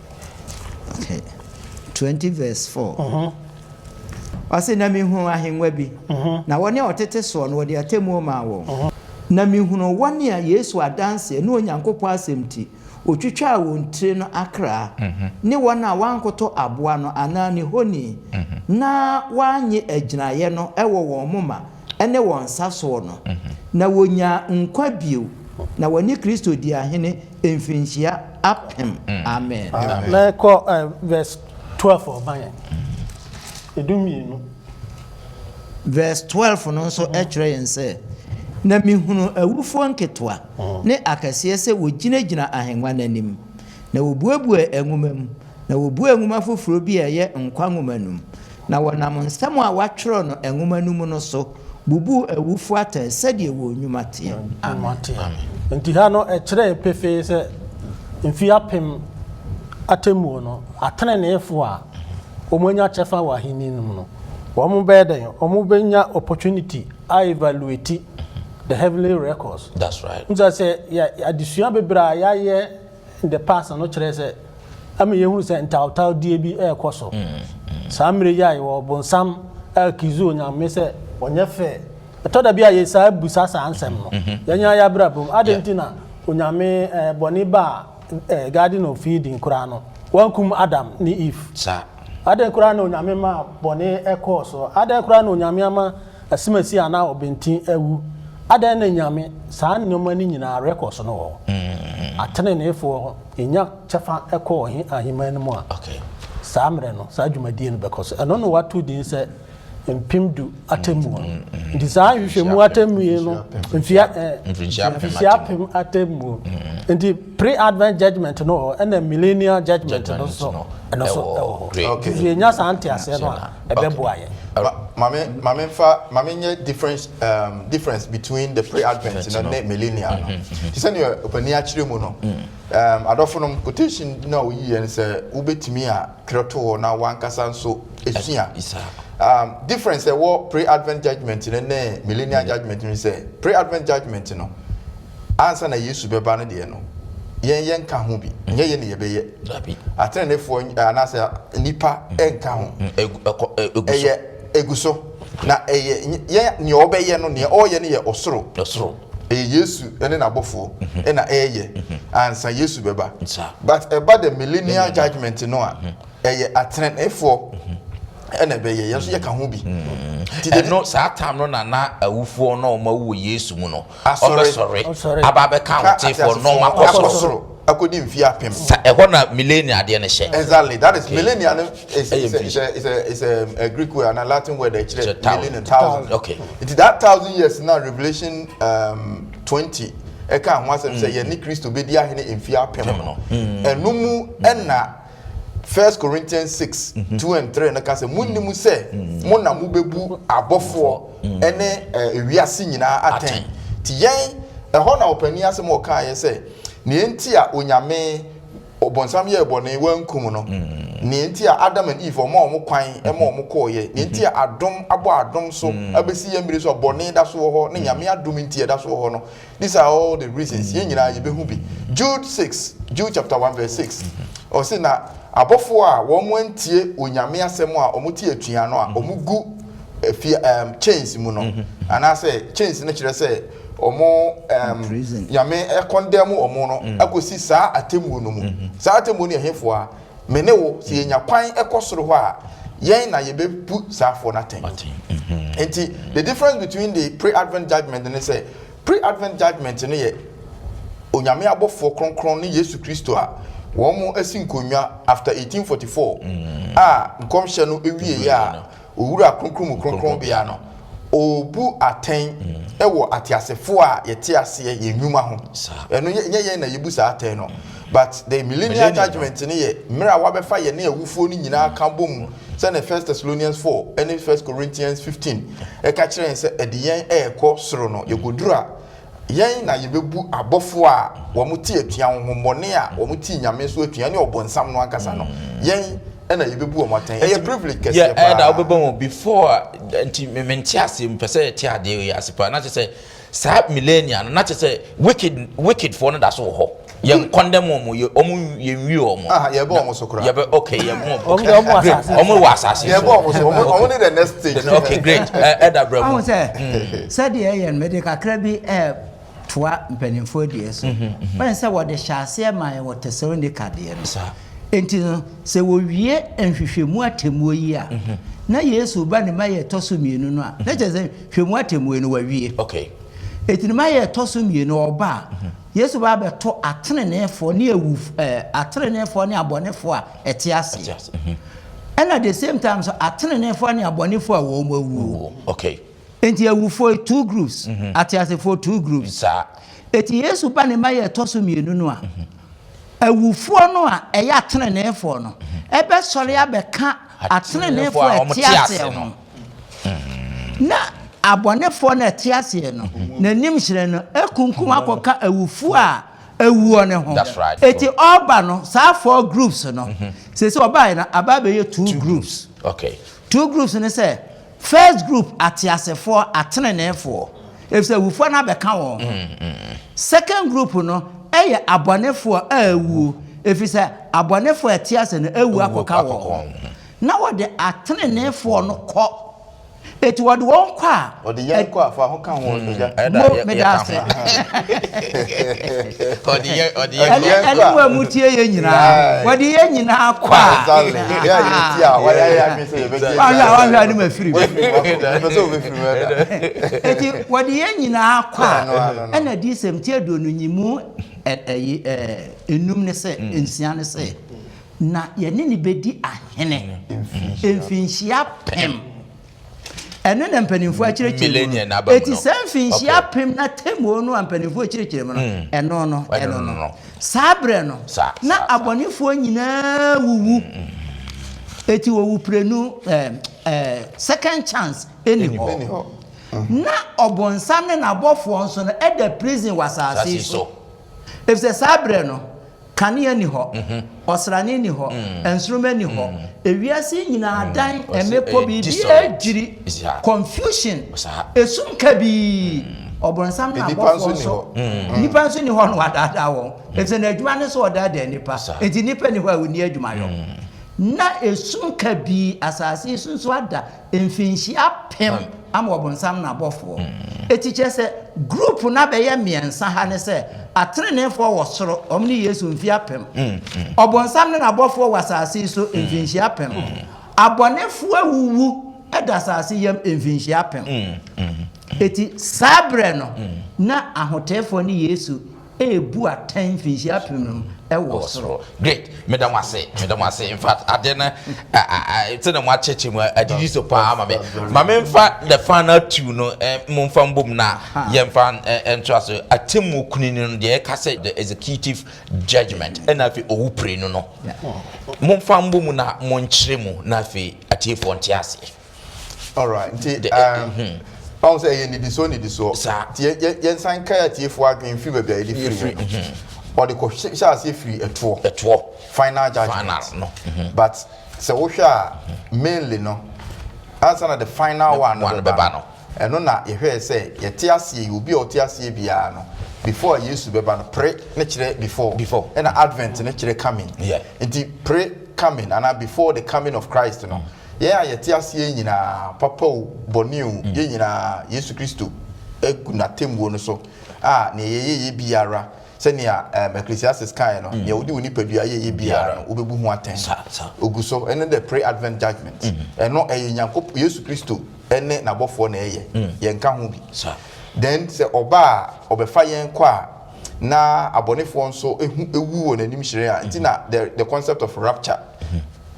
20 verse 4. Ɔse, na mehunu ahengua bi, na wɔne a wɔtete soɔ no, wɔde atemmuo maa wɔn. Na mehunu wɔn a Yesu adanseɛ ne Onyankopɔn asɛm nti, otwitwaa wɔn tiri no akra, ne wɔn a wɔankoto aboa no anaa ne honi, na wɔannye agyinaeɛ no wɔ wɔn moma ne wɔn nsa soɔ no. Na wɔnyaa nkwa bio, na wɔne Kristo di ahene mfirinhyia 1000. Amen. Na ɛkɔ verse 12 ɔba yɛn. 12. Verse 12 no nso kyerɛ yɛn sɛ, na mehunu awufoɔ nketewa ne akɛseɛ sɛ wɔgyinagyina ahengua no anim, na wɔbuebue nwoma mu, na wɔbuee nwoma foforɔ bi a ɛyɛ nkwa nwoma no mu, na wɔnam nsɛm a wɔatwerɛ no nwoma no mu no so bubuu awufoɔ atɛn sɛdeɛ wɔn nnwuma teɛ. Amen. Nti ha no ɛkyerɛ yɛn pefee sɛ mfeɛ 1000 atemmuo no, ateneneefoɔ a wɔanya kyɛfa wɔ ahenni no mu no, wɔn bɛyɛ dɛn? Wɔn bɛnya opportunity a evaluate the heavenly records. That's right. Nti sɛ yɛ adesua bebree a yɛayɛ in the past no kyerɛ sɛ ama yɛhunu sɛ ntawtawdie bi ɛrekɔ so. Saa mmerɛ yi a yɛwɔ bonsam accuse Onyame sɛ ɔnyɛ fair. Ɛtɔ da bi a yɛ saa busa saa nsɛm no. Yɛnya yɛ abrabɔ mu. Adɛn nti na Onyame bɔne ba a Garden of Eden koraa no, wankum Adam ne Eve? Adɛn koraa na Onyame ma bɔne ɛkɔɔ so? Adɛn koraa na Onyame ama asimasi anaa ɔbɛntin awu? Adɛn na Nyame saa nneɛma no nyinaa records no wɔ hɔ? Ateneneefoɔ yɛnya kyɛfa ɛkɔ ahemman no mu a, saa mmerɛ no, saa dwumadie no bɛkɔ so. Ɛno na wato din sɛ 10,000 atemmuo no. Nti saa nhwehwɛmu atemmuo no, mfirihyia 1000 atemmuo. Nti pre-advent judgment no wɔ hɔ, ɛna millennial judgment no nso ɛno nso ɛwɔ hɔ. Nti yɛnya saa nteaseɛ no a, ɛbɛboa yɛn. Maame, maame nfa, maame nyɛ difference between the pre-advent no ne millennial no. Te sɛ nea ɔpanin akyerɛ mu no, adɔfo no quotation na oyi yɛn sɛ wobɛtumi a twerɛ to hɔ na wankasa nso esua. Difference ɛwɔ pre-advent judgment no ne millennial judgment no sɛ pre-advent judgment no, ansa na Yesu bɛba no deɛ no, yɛn yɛn nka ho bi, nyɛ yɛn ne yɛbɛyɛ. Atenenefoɔ anaasɛ nipa nka ho. Ɛyɛ egu so. Na ɛyɛ yɛn nea ɔbɛyɛ no, nea ɔreyɛ no yɛ ɔsoro. Ɛyɛ Yesu ne n'abɔfoɔ ɛna ɛyɛ ansa Yesu bɛba. But ɛba the millennial judgment no a, ɛyɛ atenenefoɔ ɛna ɛbɛyɛ, yɛn nso yɛka ho bi. Ɛno saa time no na na awufoɔ na wɔn awu wɔ Yesu mu no, ɔbɛsɔre aba abɛka ahotefoɔ na wɔn akɔ soro akɔdi mfeɛ 1000. Sa ɛhɔ na millennial adeɛ no hyɛ. Exactly, that is millennial no is a Greek word and a Latin word ɛkyerɛ million and thousand. Nti that 1,000 years na Revelation 20 ɛka ho asɛm sɛ yɛne Kristo bɛdi ahene mfeɛ 1000 no. Ɛno mu ɛna First Corinthians 6, 2 and 3 no ka sɛ munnim sɛ mo na mobɛbu abɔfoɔ ɛne ewiase nyinaa atɛn. Nti yɛn ɛhɔ na ɔpanin asɛm a ɔkaeɛ sɛ nea nti a Onyame ɔbɔnsam yɛɛ bɔne wankum no. Nea nti a Adam and Eve ɔma wɔn kwan ma wɔn kɔɔyɛ, nea nti a adom abɔ adom so abɛsi yɛn mmere so a bɔne da so wɔ hɔ ne Nyame adom nti ɛda so wɔ hɔ no, these are all the reasons. Yɛn nyinaa yɛbɛhu bi. Jude 6, Jude chapter 1 verse 6, ɔse na abɔfoɔ a wɔn antie Onyame asɛm a wɔn te atua no a wɔn gu afie um, chains mu no, anaasɛ chains no kyerɛ sɛ wɔn um, Nyame ɛkɔndɛm wɔn no akɔsi saa atemmuo no mu. Saa atemmuo no yɛ hefoɔ a? Me ne wo, sɛ yɛnya kwan kɔ soro hɔ a, yɛn na yɛbɛbu saa afoɔ no atɛn. Nti, the difference between the pre-advent judgment ne sɛ, pre-advent judgment no yɛ Onyame abɔfoɔ kronkron ne Yesu Kristo a wɔn asi nkonnwa after 1844 a nkɔmhyɛ no wieɛ a Owura Kronkron mu Kronkronbea no, ɔrebu atɛn wɔ ateasefoɔ a yɛte aseɛ yɛn nnwuma ho. Ɛno nyɛ yɛn na yɛbu saa atɛn no. But the millennial judgment no yɛ mmerɛ a wabɛfa yɛne awufoɔ no nyinaa ka bɔ mu sɛdeɛ First Thessalonians 4 ne First Corinthians 15 ɛka kyerɛ yɛn sɛ ɛde yɛn ɛrekɔ soro no, yɛkɔduru a Yɛn na yɛbɛbu abɔfoɔ a wɔte atua, honhommɔne a wɔte Nyame so atua, ne ɔbonsam no ankasa no, yɛn na yɛbɛbu wɔn atɛn. Ɛyɛ privilege kɛseɛ paa. Yeah, ɛda wobɛbɔ mu before a, nti mente aseɛ, mepɛ sɛ yɛte adeɛ wei ase paa, na kyerɛ sɛ saa millennia no, na kyerɛ sɛ wicked, wicked foɔ no da so wɔ hɔ. Yɛn condemn wɔn, yɛ wɔn yɛn nwie wɔn. Ah, yɛbɔ wɔn so koraa. Yɛbɛ okay, yɛbɔ wɔn. Wɔn deɛ wɔn wɔ asase so. Wɔn wɔ asase so. Yɛbɔ wɔn so, wɔn wɔn ne the next stage. Okay, great. Ɛda brɛ mu. Ɔho sɛ sɛdeɛ ɛyɛ no mede kakra bi ɛtoa mpanimfoɔ deɛ so. Wɔn sɛ wɔde hyɛ aseɛ maa yɛn wɔ Tesalonika deɛ no. Enti no sɛ wɔwie nhwehwɛmu atemmuo yi a na Yesu ba ne ma yɛ ɛtɔ so mmienu no a na kyerɛ sɛ nhwehwɛmu atemmuo yi no wawie. Okay. Enti ne ma yɛ ɛtɔ so mmienu ɔba a Yesu ba abɛto ateneneefoɔ ne awuf ɛɛ ateneneefoɔ ne abɔnefoɔ a ɛte aseɛ. Ɛna the same time nso ateneneefoɔ ne abɔnefoɔ a wɔn awuo. Okay. Nti awufoɔ yi two groups, ateasefoɔ two groups. Saa. Eti Yesu ba ne ma yɛ ɛtɔ so mmienu no a, awufoɔ no a ɛyɛ ateneneefoɔ no ɛbɛsɔre abɛka ateneneefoɔ a ɛte aseɛ ho. Na abɔnefoɔ no a ɛte aseɛ no, n'anim hyerɛn no akunkum akɔka awufoɔ a awuo no ho. Eti ɔreba no, saa four groups no, seesei ɔbaeɛ no, aba abɛyɛ two groups. Two groups no sɛ, first group ateasefoɔ, ateneneefoɔ, efisɛ awufoɔ no abɛka wɔn ho. Second group no yɛ abɔnefoɔ a awuo, efisɛ abɔnefoɔ a ɛte ase no awu akɔka wɔn ho. Na wɔde ateneneefoɔ no kɔ. Enti wɔde wɔn kɔ a. Wɔde yɛn kɔ a, fa ho ka ho, agya. Mo, meda ase. Wɔde yɛn, wɔde yɛn kɔ. Ɛne mo a motie yɛn nyinaa. Wɔde yɛn nyinaa kɔ a. Exactly. Yɛ a yɛtie a, wɔayɛ yɛ adwene sɛ yɛbɛgye. Wahwɛ a, wahwɛ a ne ma firi mu. Wafiri mu akɔ. Mepɛ sɛ wobɛfiri mu ɛda. Enti wɔde yɛn nyinaa kɔ a, ɛna adiyisɛm ti aduonu nyimu ɛyi enum ne sɛ, nsia ne sɛ. Na yɛne no bɛdi ahene mfinhyia apem. Ɛno na mpanimfoɔ akyerɛkyerɛ mu no. Eti saa mfinhyia apem na atemmuo no a mpanimfoɔ akyerɛkyerɛ mu no, mm. ɛno no, ɛno no. Saa berɛ no, na abɔnefoɔ nyinaa wuwu. Mm. Eti wɔwu prenu ɛɛ ɛɛ second chance ɛni hɔ. Na ɔbɔnsam ne n'abɔfoɔ nso no ɛda prison wɔ asase so. Efisɛ saa berɛ no, Kanea nni hɔ, ɔsrane nni hɔ, nsoromma nni hɔ. Ewiase yi nyinaa adan mmepɔ, biribiara adwiri, confusion, esum kabii. Ɔbonsam ne abɔfoɔ nso, nnipa nso nni hɔ na wɔadaadaa wɔn, efisɛ n'adwuma ne sɛ ɔdaadaa nnipa. Enti nnipa nni hɔ a wɔnni adwumayɔ. Na esum kabii asase yi so nso ada mfinhyia apem ama ɔbonsam n'abɔfoɔ. Eti kyerɛ sɛ group no abɛyɛ mmiɛnsa ha ne sɛ ateneneefoɔ wɔ soro, wɔn ne Yesu mfie apem. Ɔbonsam ne n'abɔfoɔ wɔ asase yi so mfinhyia apem. Abɔnefoɔ awuwu da asase yam mfinhyia apem. Eti saa berɛ no na ahoteefoɔ ne Yesu rebu atɛn mfinhyia apem no mu wɔ soro. Great, meda mo ase, meda mo ase. In fact, ade no sɛdeɛ mo akyɛkyɛ mu adidi so paa ma me. Ma memfa the final two no momfa mbom na yɛmfa ntoa so. Atemmuo kunini no deɛ ɛka sɛ the executive judgment ɛna afei owu prenu no. Momfa mbɔ mu na monkyerɛ mu na afei atiefoɔ nte aseɛ. Alright, nti um, ɔn sɛ ɛyɛ nnidisoɔ nnidisoɔ. Saa. Nti yɛnsan nkae atiefoɔ adwene mfiri baabi a yɛde firi no. Ɔde kɔ hyɛ aseɛ firi ɛtoɔ. Ɛtoɔ. Final judgement. Final no. But sɛ wohwɛ a, mainly no, ansa na the final one no bɛba no, ɛno na yɛhwɛɛ sɛ yɛte aseɛ yi, obi a ɔte aseɛ biara no, before a Yesu bɛba no, pre ne kyerɛ before, Before. ɛna advent ne kyerɛ coming. Nti pre coming anaa before the coming of Christ no, yɛn a yɛte aseɛ nyinaa, papa o, bɔne o, yɛn nyinaa Yesu Kristo agu n'atemmuo no so a, nea yɛyɛyɛ biara, sɛnea Ecclesiastes kaeɛ no, nea wode wo nipadua yɛyɛ biara no, wobɛbu ho atɛn. Ogu so, ɛne the pre-advent judgment. Ɛno ɛyɛ Nyankopɔn, Yesu Kristo ne n'abɔfoɔ na ɛyɛ, yɛnka ho bi. Then sɛ ɔba a, ɔbɛfa yɛn kɔ a, na abɔnefoɔ nso ehu ewu wɔ n'anim hyerɛn a, nti na the concept of rapture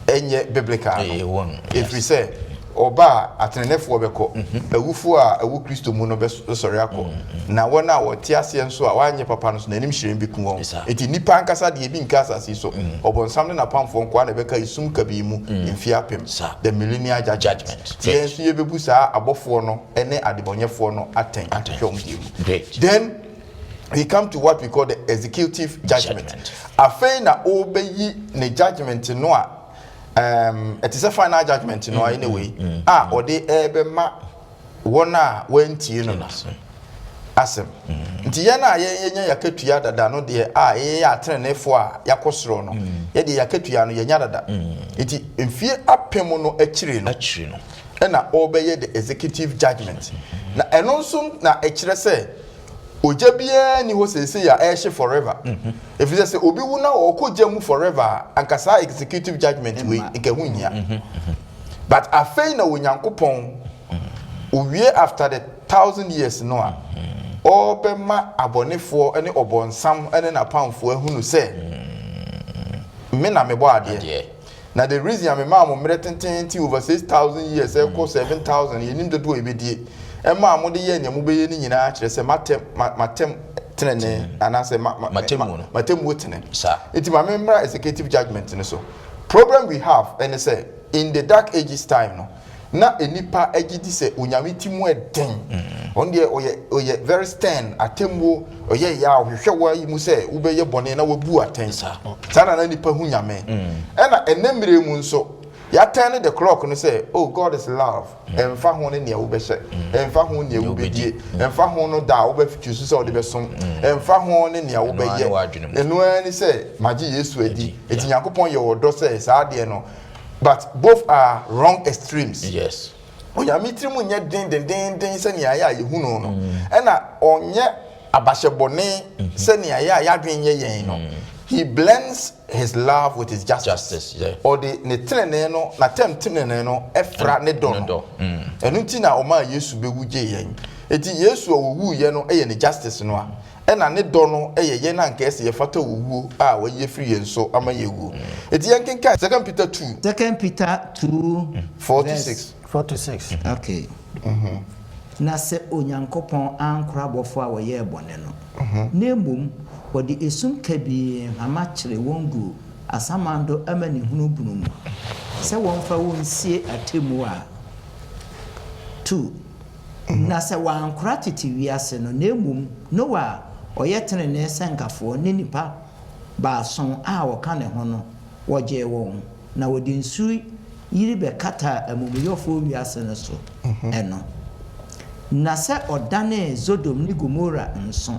ɛnyɛ biblical no, ɛfiri sɛ ɔba a, atenenefoɔ bɛkɔ, awufoɔ a ɛwɔ Kristo mu no bɛsɔre akɔ, na wɔn a wɔte aseɛ nso a wɔanyɛ papa no so, n'anim hyerɛn bɛku wɔn. Nti nipa ankasa deɛ, ebi nka asase yi so. Ɔbɔnsam ne n'apamfoɔ nkoa na ɛbɛka esum kabii mu mfeɛ 1000, the millennial judgment. Nti yɛn nso yɛbɛbu saa abɔfoɔ no ne adebɔnyɛfoɔ no atɛn ahwehwɛ wɔn deɛ mu. Then we come to what we call the executive judgment. Afei na ɔrebɛyi ne judgment no a ɛte sɛ final judgment no anyway, a ɔde ɛrebɛma wɔn a wɔantie no asɛm. Nti yɛn a yɛnya yɛakatua dada no deɛ, a yɛyɛ atenenefoɔ a yɛakɔ soro no, yɛdeɛ yɛakatua no yɛnya dada. Nti mfie 1000 no akyire no ɛna ɔrebɛyɛ the executive judgment, na ɛno nso na ɛkyerɛ sɛ ogya biara ni hɔ seesei a ɛrehye forever, ɛfiri sɛ sɛ obi wu na ɔkɔ gya mu forever a, anka saa executive judgment wei nka ho nhia. But afei na Onyankopɔn owie after the 1,000 years no a, ɔrebɛma abɔnefoɔ ne ɔbɔnsam ne n'apamfoɔ ahunu sɛ me na mebɔ adeɛ. Na the reason a memaa mo mmerɛ tententen over 6,000 years ɛkɔ 7,000, yɛnim dodoɔ a yɛbɛdie, ɛmaa mo de yɛ nea mobɛyɛ no nyinaa, kyerɛ sɛ matɛm matɛm tenene anaasɛ matemmuo tene. Nti ma memmra executive judgment no so. Problem we have ɛne sɛ in the Dark Ages time no, na nipa agye di sɛ Onyame ti mu ɛden, ɔno deɛ ɔyɛ very stern, atemmuo ɔyɛ yɛ a ɔhwehwɛ wɔ ayi mu sɛ wobɛyɛ bɔne na wabu atɛn. Saa na na nipa hu Nyame. Ɛna ɛnɛ mmerɛ mu nso yɛatɛn the clock no sɛ, oh, God is love, ɛmfa ho ne nea wobɛhyɛ, ɛmfa ho nea wobɛdie, ɛmfa ho no da a wobɛtwi so sɛ wode bɛsom, ɛmfa ho ne nea wobɛyɛ, ɛno ara ne sɛ magye Yesu adi, enti Nyankopɔn yɛ ɔdɔ sɛ saa adeɛ no. But both are wrong extremes. Onyame tirim nyɛ den dendenden sɛnea ɛyɛ a yɛhu no, ɛna ɔnyɛ abahyɛbɔne sɛnea ɛyɛ a yɛadwen yɛ yɛn no. He blends his love with his justice. Ɔde ne tenene no, n'atɛm tenene no, ɛfra ne dɔ no. Ɛno nti na ɔmaa Yesu bɛwu gye yɛn. Eti Yesu a ɔwuiɛ no yɛ ne justice no a, ɛna ne dɔ no yɛ yɛn a nka ɛsɛ yɛfata owuo a wɔyi afiri yɛn so ama yɛ wuo. Eti yɛn kenkan Second Peter 2. Second Peter 2. 4 to 6. 4 to 6. Okay. Na sɛ Onyankopɔn ankora abɔfoɔ a wɔyɛɛ bɔne no, na mmom wɔde esum kabii nhama kyere wɔn gu asamando amanehunu bunu mu sɛ wɔmfa wɔn nsie atemmuo a, 2 na sɛ wɔankora tete wiase no, na mmom Noa a ɔyɛ tenenee sɛnkafoɔ ne nnipa 7 a wɔka ne ho no, wɔgyee wɔn, na wɔde nsu yiri bɛkataa amumuyɔfoɔ wiase no so no. Na sɛ ɔdanee Sodom ne Gomora nso,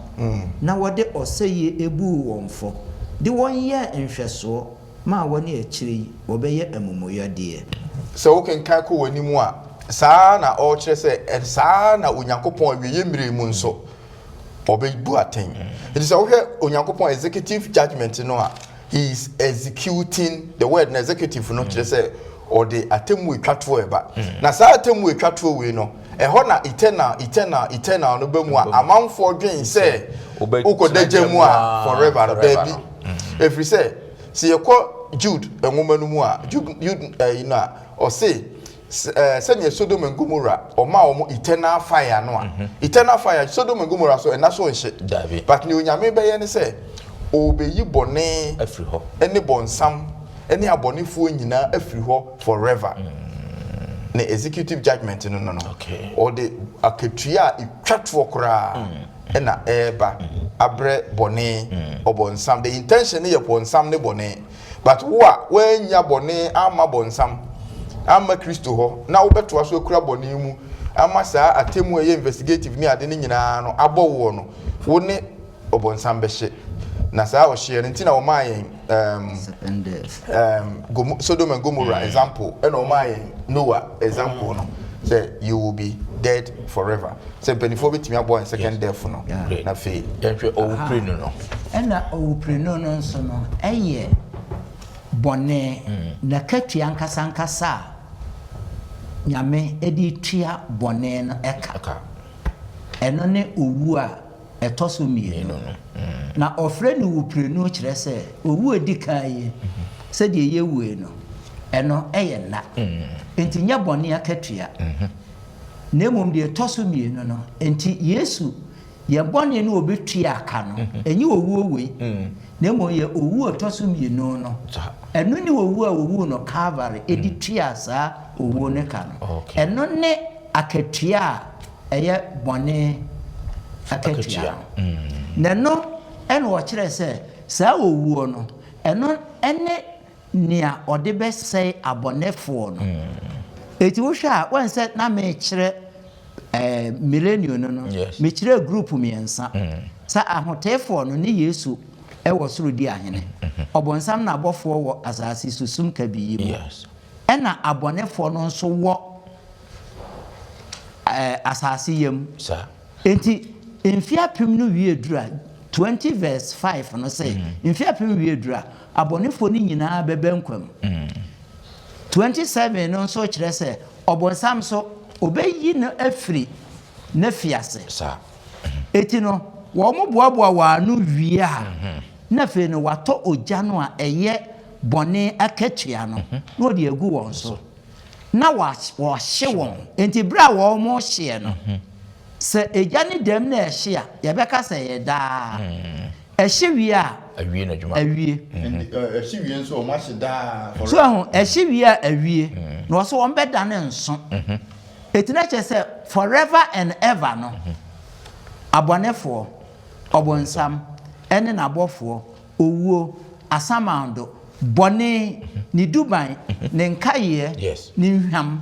na wɔde ɔsɛeɛ buu wɔn fɔ, de wɔn yɛɛ nhwɛsoɔ maa wɔn a akyire yi wɔbɛyɛ amumuyɔdeɛ. Sɛ wokenkan kɔ w'anim a, saa na ɔrekyerɛ sɛ saa na Onyankopɔn awieeɛ mmerɛ mu nso ɔbɛbu atɛn. Nti sɛ wohwɛ Onyankopɔn executive judgment no a, he is executing the word na executive no kyerɛ sɛ ɔde atemmu etwa toɔ ɛba. Na saa atemmu etwa toɔ wei no, ɛhɔ na eternal, eternal, eternal no bɛ mu a amanfoɔ dwen sɛ wokɔda gya mu a forever no. Daabi, ɛfiri sɛ sɛ yɛkɔ Jude nwoma no mu a, Jude ɛyi no a, ɔse sɛnea Sodom and Gomorrah ɔma wɔn eternal fire no a, eternal fire Sodom and Gomorrah so ɛna so nhye. But nea Onyame bɛyɛ ne sɛ ɔbɛyi bɔne afiri hɔ ɛne bɔnsam ɛne abɔnefoɔ nyinaa afiri hɔ forever. Ne executive judgment no, ɔde akatua a etwa toɔ koraa ɛna ɛreba. abrɛ bɔne, ɔbɔnsam. The intention no yɛ bɔnsam ne bɔne. But wo a woannya bɔne amma bɔnsam, amma Kristo hɔ, na wobɛtoa so akura bɔne mu ama saa atemmu a ɛyɛ investigative ne ade no nyinaa no abɔ woɔ no, wo ne ɔbɔnsam bɛhye. Na saa ɔhyeɛ no nti na wɔmaa yɛn um, Second death. Sodom and Gomorrah example, ɛna wɔmaa yɛn Noah example no sɛ you will be dead forever. Sɛ mpanimfoɔ bɛtumi abɔ yɛn second death no, na afei Yɛnhwɛ owuprenu no. Ɛna owuprenu no nso no ɛyɛ bɔne na katua ankasa ankasa a Nyame de tua bɔne no ɛka. Ɛka. Ɛno ne owu a ɛtɔ so mmienu. Na ɔfrɛ no wuprenu kyerɛ sɛ owu a edi kan yi, sɛdeɛ yɛwue no, ɛno ɛyɛ nna. Enti nyɛ bɔne akatua. Na mmom deɛ ɛtɔ so mmienu no, enti Yesu yɛn bɔne no ɔbɛtua aka no, ɛnyɛ owuo wei, na mmom yɛ owu a ɛtɔ so mmienu no. Ɛno ne owu a ɔwuu no Calvary ɛde tua saa owuo no ka no. Ɛno ne akatua a ɛyɛ bɔne akatua no. Na ɛno ɛna ɔkyerɛ sɛ saa owuo no, ɛno ɛne nea ɔde bɛsɛe abɔnefoɔ no. Eti wohwɛ a, wɔn sɛ na mekyerɛ millennium no, mekyerɛ group mmiɛnsa. Sɛ ahoteefoɔ no ne Yesu ɛwɔ soro di ahene. Ɔbɔnsam na abɔfoɔ wɔ asase so sum kabii mu. Ɛna abɔnefoɔ no nso wɔ asase yam. Enti mfe 1000 no wie duru a, 20 verse 5 no sɛ mfe 1000 wie duru a, abɔnefoɔ no nyinaa bɛbɛ nkwa mu. 27 no nso kyerɛ sɛ ɔbɔnsam so ɔbɛyi no afiri n'afiase. Eti no wɔn boaboa wɔn ano wie a, na afei no watɔ ogya no a ɛyɛ bɔne akatua no na ɔde agu wɔn so na wɔahye wɔn. Enti bere a wɔn hyeɛ no, sɛ egya ne dɛm na ɛhye a, yɛbɛka sɛ ɛyɛ daa. Ɛhye wie a, Awie n'adwuma. Awie. Ɛhye wie nso wɔn ahye daa. So ɛho ɛhye wie a awie. Na wɔso wɔn bɛdane nso. Eti na kyerɛ sɛ forever and ever no, abɔnefoɔ, ɔbonsam, ɛne n'abɔfoɔ, owuo, asamando, bɔne, ne duban, ne nkaeɛ, ne nhwam,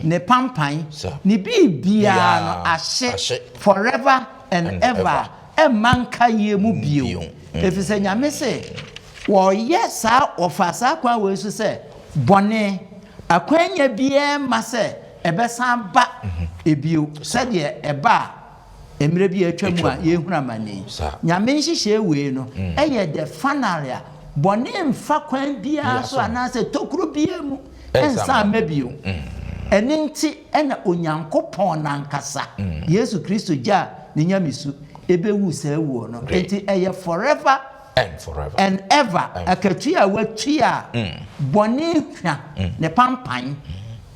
ne pampan, ne biribiara no ahye forever and ever, ɛmma nkaeɛ mu bio. Ɛfiri sɛ Nyame se wɔyɛ saa, wɔfa saa kwan wei so sɛ bɔne akwanya biara mma sɛ ɛbɛsan ba ebio sɛdeɛ ɛba a mmerɛ bi a atwa mu a yɛhunu amane yi. Nyame nhyehyɛɛ wei no ɛyɛ the final a bɔne mfa kwan biara so anaasɛ tokuro biara mu ɛnsan mma bio. Ɛno nti ɛna Onyankopɔn nankasa, Yesu Kristo gyaa ne nyamesu ɛbɛwu saa wuo no. Enti ɛyɛ forever and ever akatua a watua a bɔne hwa ne pampan,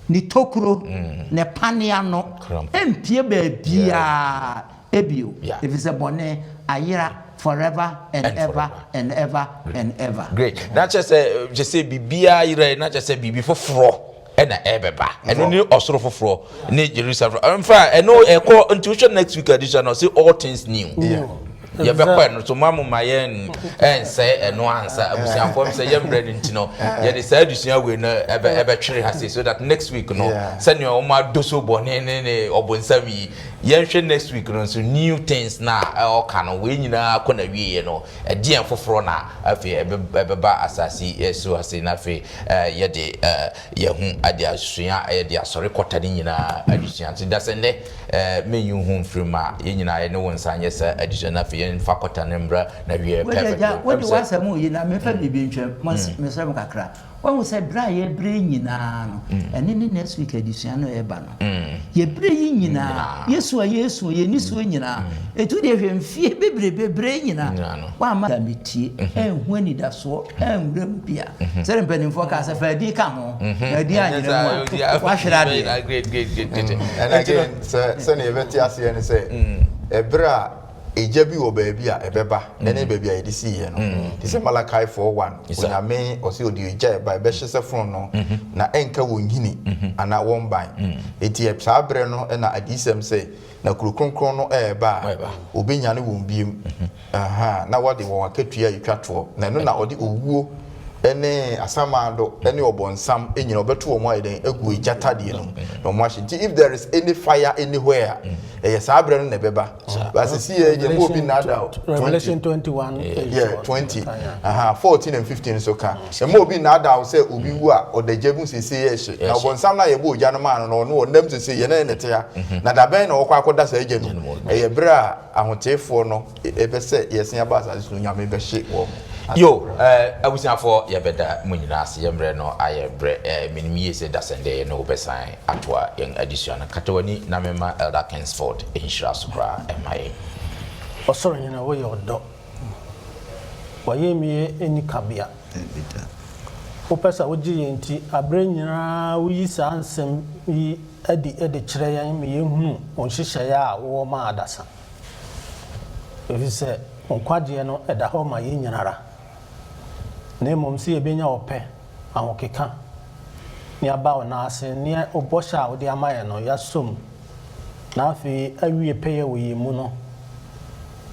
ne tokuro, ne panea no mpie baabiara ebio, ɛfiri sɛ bɔne ayera forever and ever and ever and ever. Great. Na kyerɛ sɛ kyerɛ sɛ biribiara yera, na kyerɛ sɛ biribi foforɔ ɛna ɛbɛba. Ɛno ne ɔsoro foforɔ ne Jerusalem foforɔ. Nfa ɛno ɛkɔ nti wohwɛ next week adesua no, ɔse all things new. Yɛbɛkɔ ɛno so mo ma yɛn ɛnsɛe ɛno ansa. Abusuafoɔ m sɛ yɛn mmerɛ no nti no, yɛde saa adesua wei no ɛbɛtwere ha sei so that next week no, sɛnea wɔn adɔ so bɔne ne ɔbonsam yi, yɛnhwɛ next week no nso new things na ɔka no wei nyinaa kɔ na wieɛ no, ɛdeɛn foforɔ na afei ɛbɛba asase so ase, na afei yɛde yɛho ade asua, yɛde asɔre kɔta ne nyinaa adesua. Nti da sɛ nnɛ menyi wo ho mfiri mu a, yɛn nyinaa yɛne wo nsa nyɛ saa adesua no, afei yɛmfa kɔta no mmra na wie perfect. Wode w'asɛm yi na memfa biribi ntwam, mesrɛ mo kakra. Wahu sɛ berɛ a yɛbrɛ nyinaa no, ɛne ne next week adesua no ɛreba no, yɛbrɛ yi nyinaa, yɛsu a yɛsu, yɛni suo nyinaa, ɛtu deɛ hwɛ mfie bebrebe brɛ nyinaa, woamma metie, ɛnhu anidasoɔ, ɛnwura mu bia. Sɛde mpanimfoɔ kaa sɛ fa adi ka ho, na adi anyina mu a, wahwere adeɛ. And again, sɛ sɛnea yɛbɛte aseɛ ne sɛ, ɛberɛ a Egya bi wɔ baabi a ɛbɛba, ɛne baabi a yɛde siiɛ no. Te sɛ Malachi 4:1, Onyame ɔse ɔde ogya ɛba, ɛbɛhye sɛ fononoo, na ɛnka wɔn nhini anaa wɔn ban. Enti saa berɛ no na adiyisɛm sɛ, na kuro kronkron no ɛreba a, ɔbɛnyane wɔn biom, ahaa, na wɔde wɔn akatua a ɛtwa toɔ, na ɛno na ɔde owuo ne asamando ne ɔbɔnsam nyina ɔbɛto wɔn ayɛ dɛn agu egya tadeɛ no mu na wɔn ahye. Nti if there is any fire anywhere a, ɛyɛ saa berɛ no na ɛbɛba. But sisi yɛ deɛ mo obi nnaada o. Revelation 21 yeah 20 aha 14 and 15 nso ka ɛma obi nnaada o sɛ obi wu a ɔda gya mu sese yɛ hye na ɔbɔnsam no a yɛbɔ ogya no maa no no ɔno ɔnam sese yɛ na yɛ ne te ha na dabɛn na ɔkɔ akɔda saa gya no mu ɛyɛ berɛ a ahoteefoɔ no ɛbɛ sɛ yɛsen aba asase so no Onyame bɛhye wɔn. Yo eh, abusuafoɔ yɛbɛda mo nyinaa ase, yɛn mmerɛ no ayɛ brɛ eh, menim yie sɛ dasɛndɛ yɛne wo bɛsan atoa yɛn adesua no. Kata w'ani na memma Elder Kingsford nhyira so koraa mma yɛn. Ɔsoro Hene, woyɛ ɔdɔ. W'ayamyie nni kabea. Wopɛ sɛ wogye yɛn nti, aberɛ nyinaa woyi saa nsɛm yi adi de kyerɛ yɛn ma yɛhunu wo nhyehyɛeɛ a wowɔ ma adasa. Ɛfiri sɛ nkwagyeɛ no da hɔ ma yɛn nyina ara, na mmom sɛ yɛbɛnya ɔpɛ, ahokeka, ne aba wo nan ase, ne wo bɔhyɛ a wode ama yɛn no, yɛasɔ mu, na afei awie pɛyɛ wɔ yɛn mu no,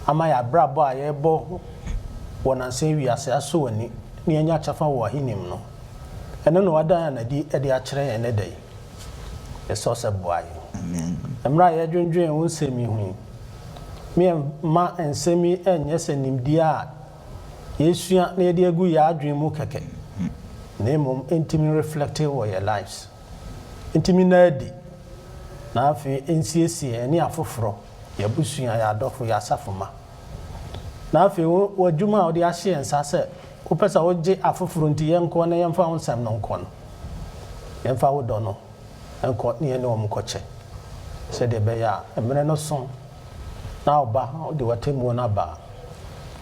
ama yɛn abrabɔ a yɛrebɔ wɔ nansa yi wiase asɔ w'ani, na yɛanya kyɛfa wɔ w'ahenni mu no. Ɛno na woada yɛn adi de akyerɛ yɛn nnɛ da yi. Yɛsrɛ wo sɛ boa yɛn. Mmerɛ a yɛdwendwen wo nsɛm yi ho yi, me yɛmma nsɛm yi nyɛ sɛ nimdeɛ a yɛsua na yɛde agu yɛn adwene mu kɛkɛ, na mmom ɛntumi reflect wɔ yɛn lives, ɛntumi nna adi, na afei ɛnsiesie yɛne afoforɔ, yɛn abusua, yɛn adɔfo, yɛn asafo mma. Na afei wo w'adwuma a wode ahyɛ yɛn nsa sɛ wopɛ sɛ wogye afoforo nti yɛnkɔ na yɛmfa wo nsɛm no nkɔ no, yɛmfa wo dɔ no nkɔ na yɛne wɔn nkɔkyɛ, sɛdeɛ ɛbɛyɛ a mmerɛ no so na wo ba de w'atemmuo no aba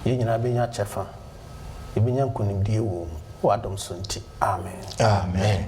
a, yɛn nyinaa bɛnya kyɛfa, yɛbɛnya nkonimdie wɔ wo mu, w'adom so nti. Amen. Amen.